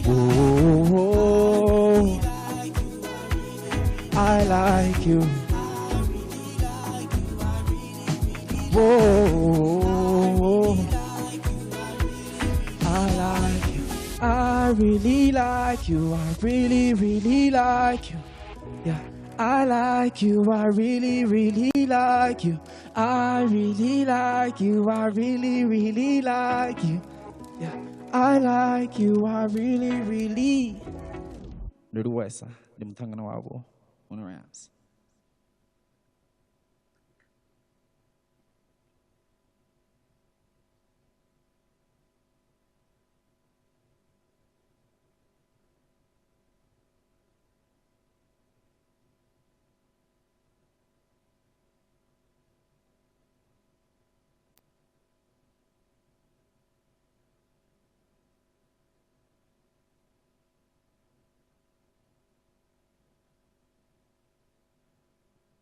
[SPEAKER 12] Whoa, whoa. I like you. Whoa, I like you. I really like you. I really, really like you. Yeah, I like you. I really, really like you. I really like you. I really, really like you. Yeah, I like you. I really, really. Ndi Luwesa, ndi muṱangano wavho. Rams.